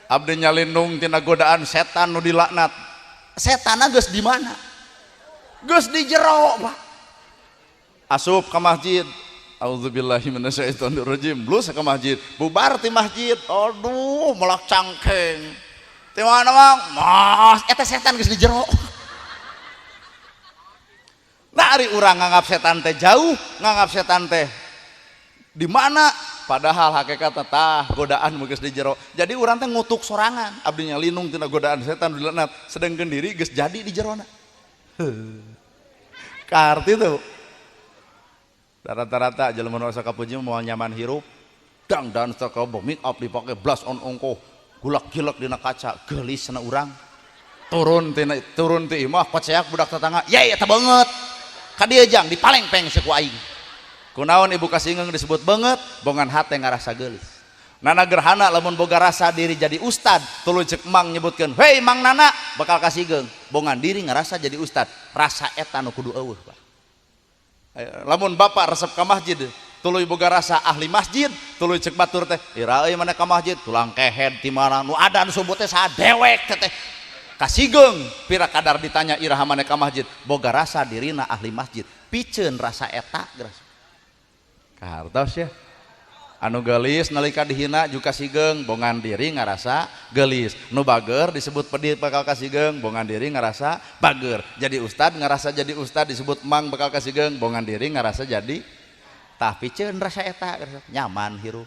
abdi nyalindung tina godaan setan nu dilaknat. Setanna geus di mana? Geus di jero, Pak. Asup ka masjid, auzubillahi minasyaitonirrajim, blus ka masjid, bubar ti masjid, aduh melak cangkeng. Ti mana, Mang? Mas, eta setan geus di jero. Nah, ari urang nganggap setan teh jauh, nganggap setan teh di mana? Padahal hakikat tah godaan geus di jero. Jadi urang teh ngutuk sorangan, abdi nyalindung tina godaan setan dilaknat, sedangkan diri geus jadi di jerona. Karti tuh. Rata-rata jelema nu asa kapuji moal nyaman hirup, dangdan sakabeh make up dipake blush on ongkoh, gulak-gilek dina kaca, geulis na urang. Turun turun ti imah koceak budak tetangga, ye eta beungeut. Ka dieu jang dipalengpeng ku aing. Kunaon ibu kasingeung disebut beungeut, bongan hate ngarasa geulis. Nana Gerhana lamun boga rasa diri jadi ustad, tuluy cek mang nyebutkeun, "Hei Mang Nana," bakal kasigeung. Bongan diri ngarasa jadi ustad, rasa eta nu kudu eueuh, Pak. Lamun bapak resep ka masjid, tuluy boga rasa ahli masjid, tuluy cek batur teh, "Ira euy maneh ka masjid, tulang kehed ti mana nu adan subuh teh saha dewek teh." Kasigeung pira kadar ditanya iraha maneh ka masjid, boga rasa dirina ahli masjid, piceun rasa eta geus. Kahartos ya. Anu geulis nalika dihina juga kasigeung, bongan diri ngarasa geulis. Nu bager disebut pedit bakal kasigeung, bongan diri ngarasa bager. Jadi ustad ngarasa jadi ustad disebut mang bakal kasigeung, bongan diri ngarasa jadi tah piceun rasa eta nyaman hirup.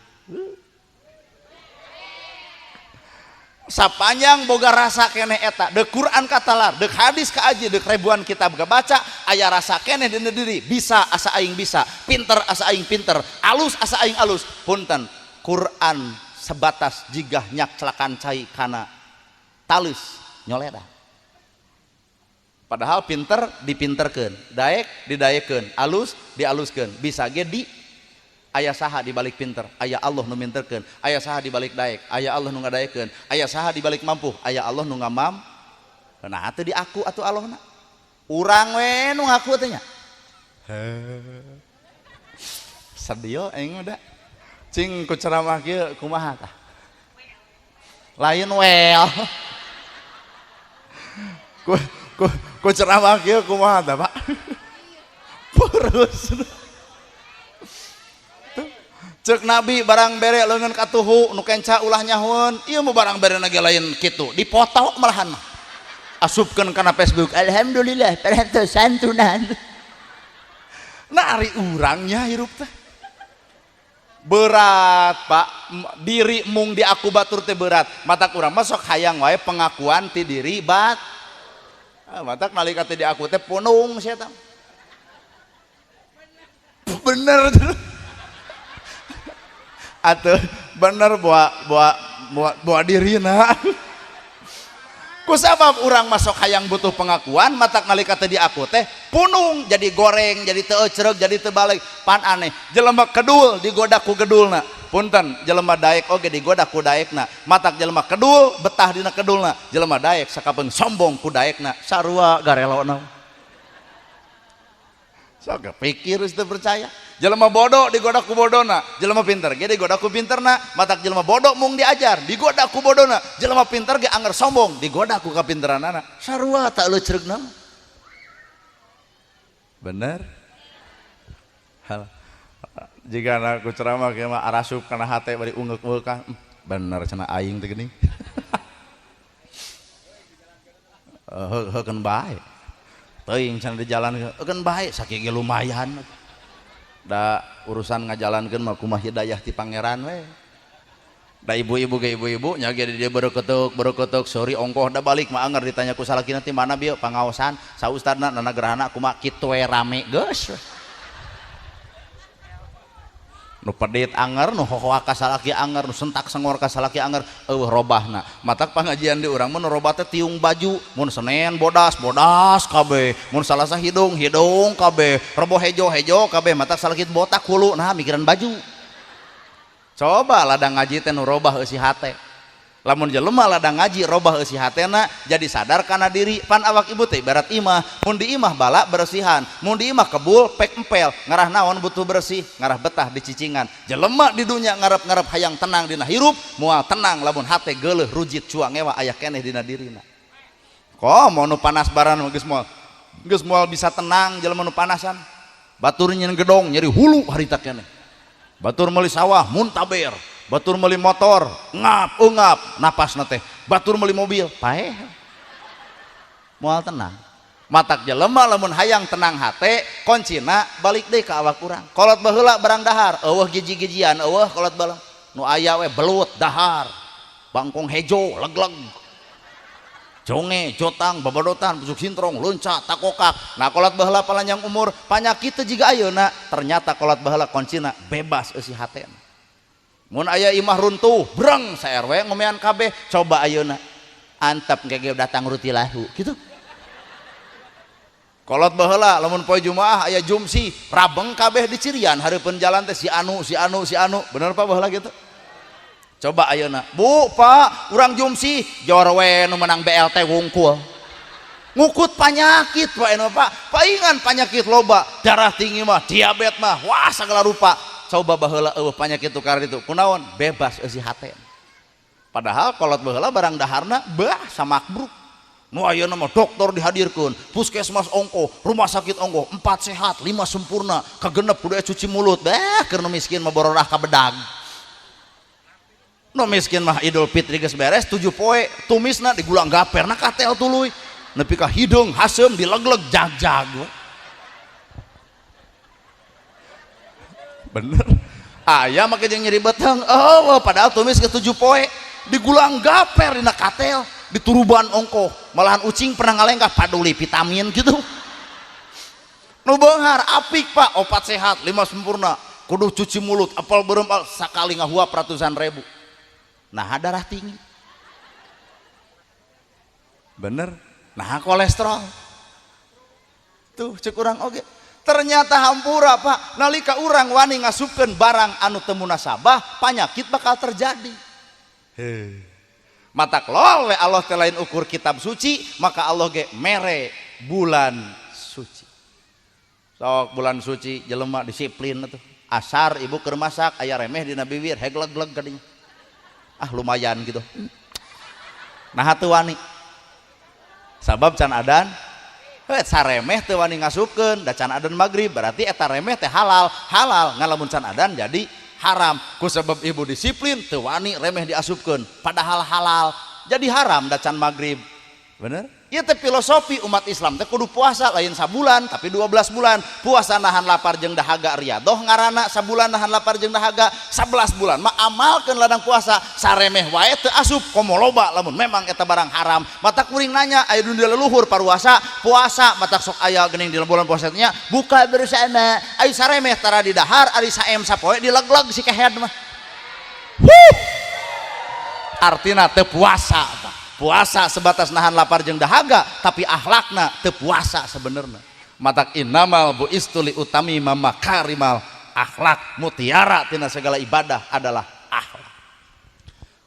Sapanjang boga rasa keneh eta, deuk Quran katalar, deuk hadis kaaji, deuk ribuan kitab kabaca, aya rasa keneh dina diri, bisa asa aing bisa, pinter asa aing pinter, alus asa aing alus. Punten, Quran sebatas jigah nyak celakan cai kana talus nyoleda. Padahal pinter dipinterkeun, daek didaekeun, alus dialuskeun, bisa ge di aya saha di balik pinter, aya Allah nu minterkeun, aya saha di balik daek, aya Allah nu ngadaekeun, aya saha di balik mampu, aya Allah nu ngamam. Nah teu diaku atuh Allahna. Urang we nu ngaku teh nya. Sedih aing mah da. Cing ku ceramah kieu kumaha tah? Lain well. Ku ceramah kieu kumaha tah, Pak? Purus. Cek Nabi barang bere leungeun katuhu nu kenca ulah nyahueun, ieu mah barang bere ge lain kitu, dipoto malahan mah. Asupkeun kana Facebook, alhamdulillah parantos santunan. Nah ari urangnya hirup teh. Berat, Pak. Diri mung diaku batur teh berat. Matak urang mah sok hayang wae pengakuan ti diri bat. Matak nalika teh diaku teh punung sia tah. Bener tuh. Atuh bener buat dirina. Kusabab urang masuk hayang butuh pengakuan, matak nalika teh diaku teh punung jadi goreng, jadi teu ecreg, jadi teu balik. Pan aneh, jelema kedul digoda ku gedulna. Punten, jelema daek oge digoda ku daekna. Matak jelema kedul betah dina kedulna, jelema daek sakapeung sombong ku daekna, sarua garelona. Sok pikir geus teu percaya. Jelema bodoh digoda ku bodona, jelema pinter ge digoda ku pinterna. Matak jelema bodoh mung diajar, digoda ku bodona. Jelema pinter ge anger sombong, digoda ku kapinteranana. Sarua tak leucreugna. Bener? Hal jika aku ceramah kieu mah arasup kana hate bari ungeuk-ungeuk, bener cenah aing teh geuning. Heukeun bae. Teuing cenah di jalan heukeun bae sakieu ge lumayan. Da urusan ngajalankeun mah kumaha hidayah ti pangeran we. Da ibu-ibu ge ibu-ibu nya ge di dieu bereukeuk sorry ongkoh da balik mah anger ditanya ku salakina ti mana bieu pangaosan sa ustadna nana gerahana kumaha kitu we rame geus. Nu pedit anger, nu hohoa ka salaki anger, nu sentak sengor ka salaki anger, eueuh robahna. Matak pangajian di urang mah nu robah teh tiung baju, mun Senen bodas, bodas kabeh, mun Salasa hidung, hidung kabeh, Rebo hejo, hejo kabeh, matak salaki botak hulu, nah mikiran baju. Coba ladang ngaji teh nu robah eusi hate. Lamun jelema ladang ngaji robah eusi hatena jadi sadar kana diri, pan awak ibu teh ibarat imah, mun di imah bala bersihan, mun di imah kebul pek empel, ngarah naon butuh bersih, ngarah betah di cicingan. Jelema di dunya ngarep-ngarep hayang tenang dina hirup, moal tenang lamun hate geuleuh rujit cuang ngewa aya keneh dina dirina. Komo nu panas baran geus moal bisa tenang jelema nu panasan. Batur nyeun gedong nyeri hulu harita keneh. Batur meuli sawah muntaber. Batur meuli motor ngap ungap napasna teh, batur meuli mobil paeh moal tenang. Matak jelema lamun hayang tenang hate kuncina balik deui ka awak urang. Kolot baheula barang dahar eueuh giji-gijian eueuh kolot baheula nu aya we belut dahar bangkong hejo leg-leg jonge jotang babadotan busuk sintrong loncat takokak. Nah kolot baheula palanjang umur panyakit teh jiga ayeuna, ternyata kolot baheula kuncina bebas eusi hatena. Mun aya imah runtuh breng sa RW ngomean kabeh, coba ayeuna antep gege datang ruti lahu gitu. Kolot baheula lamun poe Jumaah aya jumsi rabeng kabeh di cirian hareupeun jalan teh si anu si anu si anu, bener Pak baheula gitu. Coba ayeuna Bu Pak urang jumsi jor we nu menang BLT wungkul ngukut panyakit Pak anu Pak paingan panyakit loba darah tinggi mah diabetes mah wah segala rupa. Coba baheula eueuh panyakit tukar itu kunaon bebas eusi hate. Padahal kolot baheula barang daharna bah samakbruk. Nu ayeuna mah dokter dihadirkeun, puskesmas ongkoh, rumah sakit ongkoh, 4 sehat, 5 sempurna, kagenep kudu cuci mulut. Bah keur nu miskin mah bororah ka bedag. Nu miskin mah Idul Fitri geus beres 7 poe, tumisna digulang gaper na katel tuluy. Nepi ka hideung haseum dilegleg jag-jag. Bener aya make jeung nyeri beteng oh padahal tumis ke 7 poe digulang gaper dina katel dituruban ongkoh malahan ucing pernah ngalengkah paduli vitamin gitu. Nu beunghar apik Pak 4 sehat 5 sempurna kudu cuci mulut apal beureum sakali ngahuap ratusan ribu nah darah tinggi bener nah kolesterol tuh cek urang oge. Ternyata hampura Pak nalika urang wani ngasupkeun barang anu teu munasabah panyakit bakal terjadi. Heh. Matak lol we Allah teh lain ukur kitab suci maka Allah ge mere bulan suci. Sok bulan suci jelema disiplin atuh. Asar ibu keur masak aya remeh dina bibir hegleg-leg kadinya. Ah lumayan gitu. Nah teu wani. Sabab can adan saremeh teu wani ngasupkeun da can adan magrib berarti eta remeh teh halal halal ngalamun can adan jadi haram ku sebab ibu disiplin teu wani remeh diasupkeun padahal halal jadi haram da can magrib bener ieu teh filosofi umat Islam teh kudu puasa lain sabulan tapi 12 bulan puasa nahan lapar jeung dahaga riadoh ngaranna sabulan nahan lapar jeung dahaga 11 bulan mah amalkeun ladang puasa saremeh wae teu asup komo loba lamun memang eta barang haram. Matak kuring nanya aya dunia leluhur paruasa puasa matak sok aya geuning di bulan puasa nya buka bersama ayo saremeh tara di dahar ari saem sapoe dilegleg si kehed mah. Huh. Artina teu puasa tah. Puasa sebatas nahan lapar jeung dahaga tapi akhlakna teu puasa sebenarnya. Matak innamal buistu li utami makarimal akhlak, mutiara tina segala ibadah adalah akhlak.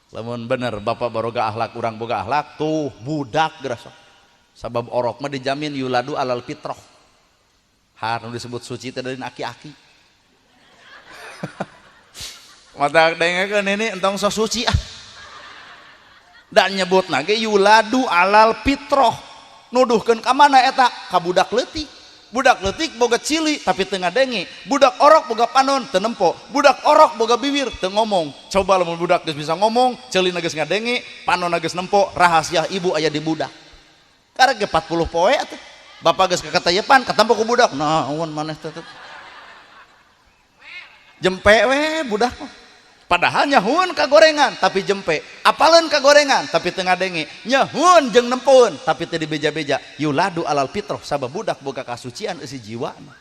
Lamun bener bapak baroga akhlak urang boga akhlak tuh budak geura sok. Sabab orok mah dijamin yuladu alal fitrah. Har nu disebut suci teh dari aki-aki. Matak dengekeun ini entong sok suci ah. Dan nyebut nage yuladu alal fitroh nuduhkeun ka mana eta ka budak leutik. Budak leutik boga cili tapi teu ngadenge, budak orok boga panon teu nempo, budak orok boga bibir teu ngomong. Coba lamun budak geus bisa ngomong, ceulina geus ngadenge, panon geus nempo, rahasia ibu aya di budak. Karek ge 40 poe atuh. Bapak geus kakatayepan katempo ku budak, naon maneh teh. Jempe we budak mah. Padahal nyahun kagorengan tapi jempe, apaleun kagorengan tapi teu ngadenge, nyahun jeung nempoeun tapi teu dibeja-beja. Yuladu alal fitrah sabab budak boga kasucian eusi jiwana.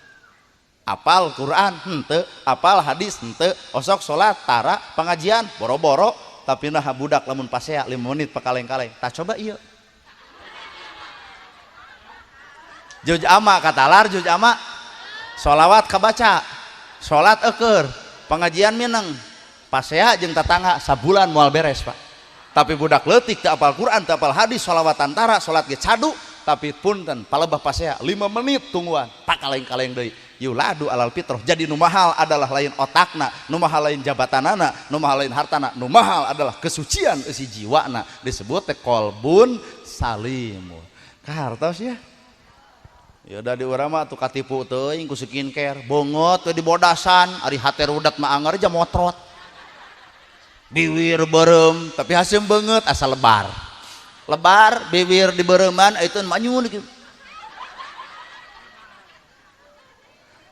Apal Quran henteu, apal hadis henteu, osok salat tara, pengajian boro-boro, tapi nah budak lamun pasea 5 menit pakaleng-kaleng. Tah coba ieu. Juj ama katalar juj ama sholawat kabaca, salat eukeur, pengajian mineng. Pasea jeung tatangga sabulan moal beres Pak. Tapi budak leutik teu apal Quran, teu apal hadis, sholawatan tara, salat ge cadu, tapi punten palebah pasea 5 menit tungguan pakaleng-kaleng deui. Yuladu alal fitrah. Jadi nu mahal adalah lain otakna, nu mahal lain jabatanana, nu mahal lain hartana, nu mahal adalah kesucian eusi jiwana, disebut teh kolbun salimun. Kahartos ya. Ya udah di urang mah atuh katipu teuing ku skincare, bongot we dibodasan, ari hate rudet mah anger aja motrot. Biwir berem tapi haseum beungeut asa lebar. Lebar bibir dibereuman itu manyun gitu.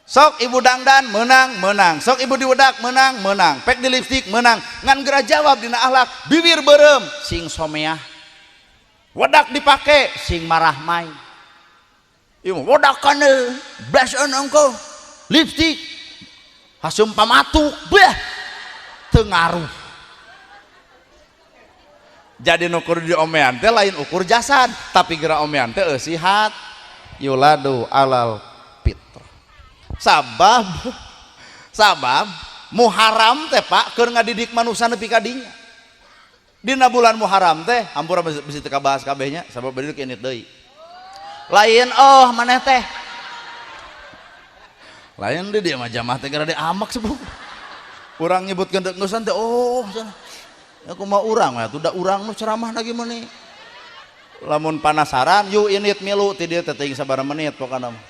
Sok ibu dangdan menang menang, sok ibu diwedak menang menang, pek di lipstik menang, ngan geura jawab dina akhlak, bibir berem sing someah, wedak dipake sing marah mai. Ieu wedak kana blush on engko lipstik haseum pamatuk beh teu ngaruh. Jadi nu kudu diomean teh lain ukur jasad, tapi geura omean teh eusi hat. Yuladu alal fitrah. Sabab sabab Muharram teh Pak keur ngadidik manusia nepi ka dinya. Dina bulan Muharram teh hampura bisi teu kabahas kabehnya sabab beureum init deui. Lain oh maneh teh. Lain deui dia mah jamaah teh gara amak sepuh. Urang nyebutkeun deuk ngeusan teh oh cenah. Ya kumaha urang mah atuh da urang nu ceramah lagi meni. Lamun panasaran yuk init milu ti dieu teh teuing sabaraha menit pokona mah.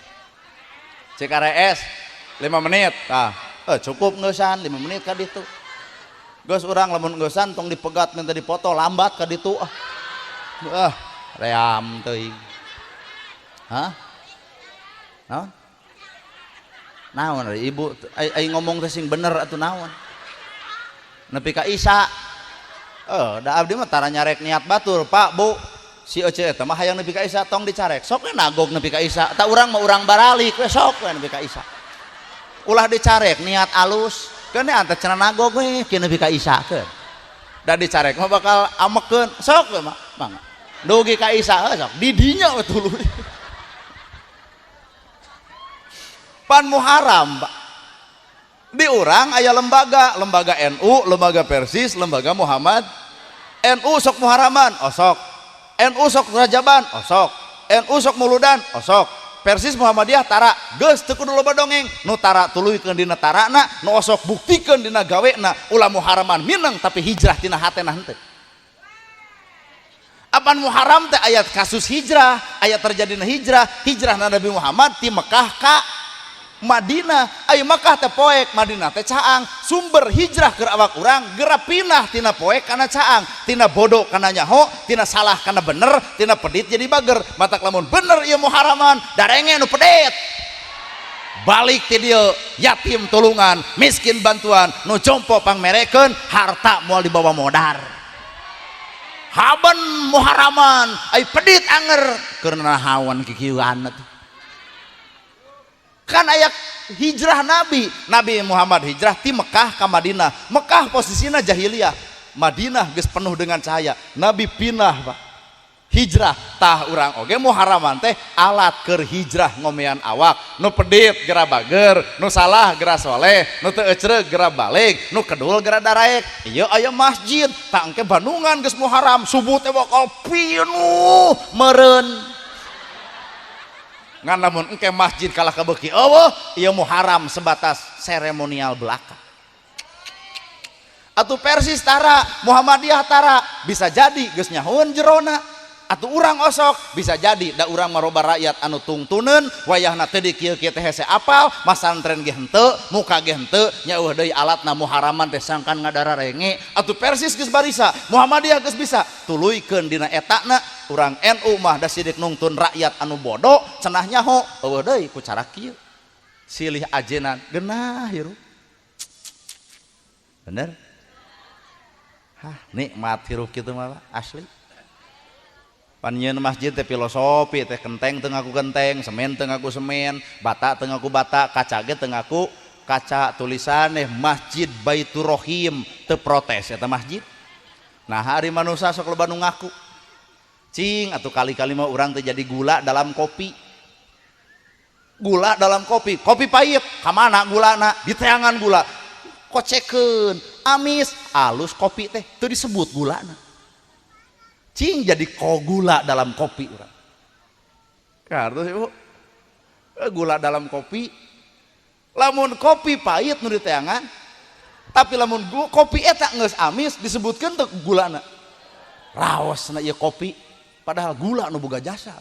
CKRS 5 menit tah. Cukup ngeusan 5 menit ka ditu. Geus urang lamun ngeusan tong dipegat minta dipoto lambat ka ditu ah. Ah, ream teuing. Hah? Naon? Naon ari ibu ai ngomong teh sing bener atuh naon? Nepi ka Isa. Da abdi mah tara nyarek niat batur, Pak, Bu. Si Ece eta mah hayang nepi ka Isa tong dicarek. Sok we nagog nepi ka Isa. Ta urang mah urang baralik we sok we nepi ka Isa. Ulah dicarek niat alus. Keun ante cenah nagog we kieu nepi ka Isa keun. Da dicarek mah bakal amekeun. Sok we mah, mangga. Dugi ka Isa heuh sok di dinya we tuluy. Pan Muharram, Pak. Di urang aya lembaga, lembaga NU, lembaga Persis, lembaga Muhammad. NU sok Muharraman, osok. NU sok Rajaban, osok. NU sok Muludan, osok. Persis Muhammadiyah tara, geus teu kudu loba dongeng. Nu tara tuluykeun dina tarana, nu osok buktikeun dina gawena, ulah Muharraman mineng tapi hijrah tina hatena henteu. Apan Muharram teh ayat kasus hijrah, ayat terjadina hijrah, hijrah Nabi Muhammad ti Mekah ka Madinah. Ai Mekah teh poek, Madinah teh caang. Sumber hijrah keur awak urang geura pinah tina poek kana caang, tina bodoh kana nyaho, tina salah kana bener, tina pedit jadi bager. Matak lamun bener ieu Muharraman, darenge nu pedit. Balik ti dieu yatim tulungan, miskin bantuan, nu jompo pangmerekeun, harta moal dibawa modar. Haben Muharraman, ai pedit anger keur nahawan kikieuan atuh. Kan aya hijrah Nabi, Nabi Muhammad hijrah ti Mekah ka Madinah. Mekah posisinya jahiliyah, Madinah geus penuh dengan cahaya. Nabi pindah Pak, hijrah. Tah urang oge Muharraman teh alat keur hijrah ngomean awak. Nu pedit gera bager, nu salah gera soleh, nu teu ecreug gera balik, nu kedul gera daraek. Ieu aya masjid, tah engke Bandungan geus Muharram, subuh teh bakal pinuh meureun. Ngan lamun engke masjid kalah kabeuki eueuh, ieu Muharram sebatas seremonial belaka. Atuh Persis tara, Muhammadiyah tara, bisa jadi geus nyahoeun jerona. Atuh urang osok bisa jadi da urang maroba rakyat anu tungtuneun wayahna teh di kieu-kieu teh hese apal, masantren ge henteu, muka ge henteu, nya eueuh deui alatna Muharraman teh sangkan ngadararenge. Atuh Persis geus barisa, Muhammadiyah geus bisa, tuluykeun dina etana. Urang NU mah da sidik nungtun rakyat anu bodoh cenah nyaho eueuh deui ku cara kieu. Silih ajenan geunah hirup. Bener? Hah, nikmat hirup kitu mah asli. Pan nyieun masjid teh filosofi teh, kenteng teu ngaku kenteng, semen teu ngaku semen, bata teu ngaku bata, kaca ge teu ngaku kaca, tulisan eh Masjid Baitur Rohim, teu protes eta masjid. Nah, hari manusia sok loba nu ngaku. Cing atuh kali-kali mah urang teh jadi gula dalam kopi. Gula dalam kopi, kopi pahit, kamana gulana? Diteangan gula. Kocekeun, amis, alus kopi teh, teu disebut gulana. Cing jadi kogula dalam kopi urang. Kartos Ibu. Gula dalam kopi. Lamun kopi pahit nu diteangan, tapi lamun kopi eta geus amis disebutkeun teu gulana. Raosna ieu kopi, padahal gula nu boga jasa.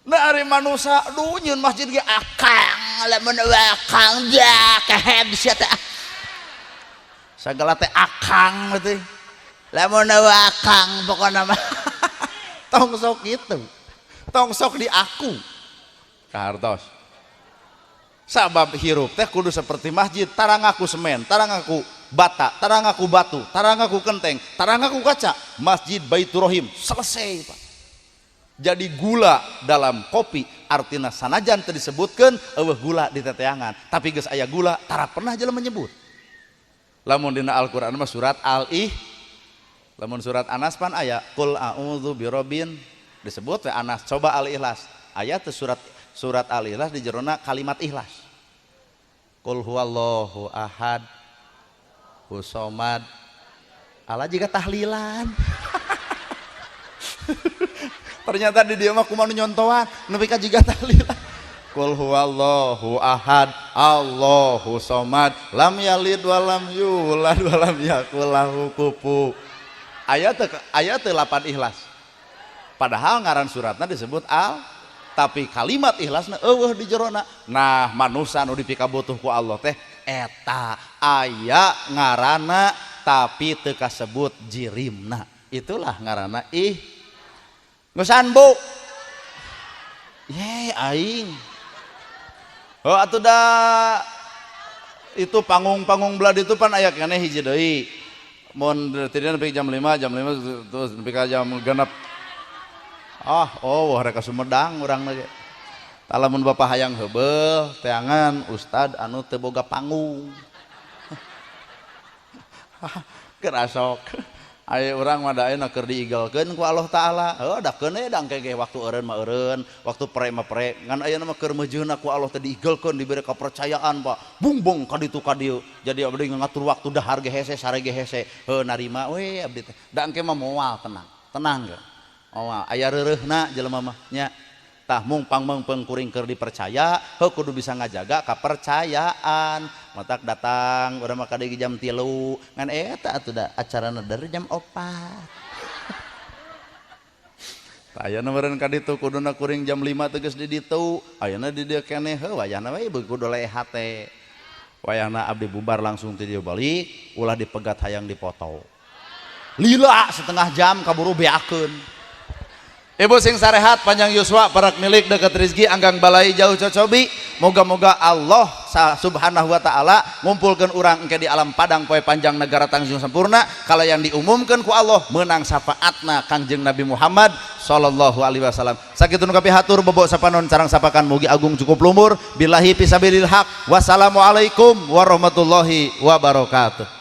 Nah, ari manusia aduh nyieun masjid ge akang lamun akang ja kehed sia teh. Sagala teh akang teh. Lamun akang pokona mah. Tong sok gitu. Tong sok di aku. Kahartos. Sabab hirup teh kudu seperti masjid, tara ngaku semen, tara ngaku bata, tara ngaku batu, tara ngaku kenteng, tara ngaku kaca. Masjid Baitur Rohim selesai, Pak. Jadi gula dalam kopi artinya sanajan teu disebutkeun eueuh gula di teteangan, tapi geus aya gula tara pernah jelema menyebut. Lamun dina Al-Qur'an mah surat Al-Ih, lamun surat Anas pan aya qul a'udzu birabbin disebut we Anas, coba Al-Ikhlas. Aya teu surat surat Al-Ikhlas di jerona kalimat ikhlas. Qul huwallahu ahad husomad. Ala jiga tahlilan. Ternyata di dia mah kumaha nu nyontoan nepi ka jiga tahlilan. Qul huwallahu ahad Allahu somad lam yalid walam yulad walam yakul lahu kufu. Aya teu, aya teu 8 ikhlas? Padahal ngaran suratna disebut al, tapi kalimat ikhlasna eueuh di jerona. Nah, manusa nu dipikabutuh ku Allah teh eta aya ngaranna tapi teu kasebut jirimna. Itulah ngaranna ih. Ngeusan Bu. Ye aing. Oh atuh da itu panggung-panggung belah itu pan aya keneh hiji deui. Mun tidak nepi jam 5, jam 5 terus nepi ka jam 6. Ah, oh rek ka Sumedang urang lagi. Tah lamun bapak hayang heubeul, teangan ustad anu teu boga panggung. Kerasok. Aya urang mah da ayeuna keur diigelkeun ku Allah Taala. Heuh da keun we da engke ge waktu eureun mah eureun, waktu pre mah pre. Ngan ayeuna mah keur meujeuhna ku Allah teh diigelkeun, dibere kepercayaan, Pak. Bungbong ka ditu ka dieu. Jadi abdi ngatur waktu dahar ge hese, sare ge hese. Heuh narima we abdi teh. Da engke mah moal tenang. Tenang ge. Moal aya reureuhna jelema mah nya. Tah mung pangmeungpeung kuring keur dipercaya, heuh kudu bisa ngajaga kapercayaan. Matak datang urang mah ka dieu jam 3, ngan eta atuh da acarana dari jam 4. Tah ayeuna meureun ka ditu kuduna kuring jam 5 teh geus di ditu, ayeuna di dieu keneh, heuh wayahna we kudu lehat teh. Wayahna abdi bubar langsung ti dieu balik, ulah dipegat hayang dipoto. Lila setengah jam kaburu beakeun. Ibu sing sarehat, panjang yuswa, parak milik, deket rizki, anggang balai, jauh cocobi. Moga-moga Allah subhanahu wa ta'ala ngumpulkan urang engke di alam padang poe panjang negara Tanjung Sempurna kalau yang diumumkan ku Allah menang syafaatna Kangjeng Nabi Muhammad sallallahu alaihi wasallam. Sakitu nu kapihatur, bobok sapanon carang sapakan, mugi agung cukup lumur billahi fisabilil haq. Wassalamualaikum warahmatullahi wabarakatuh.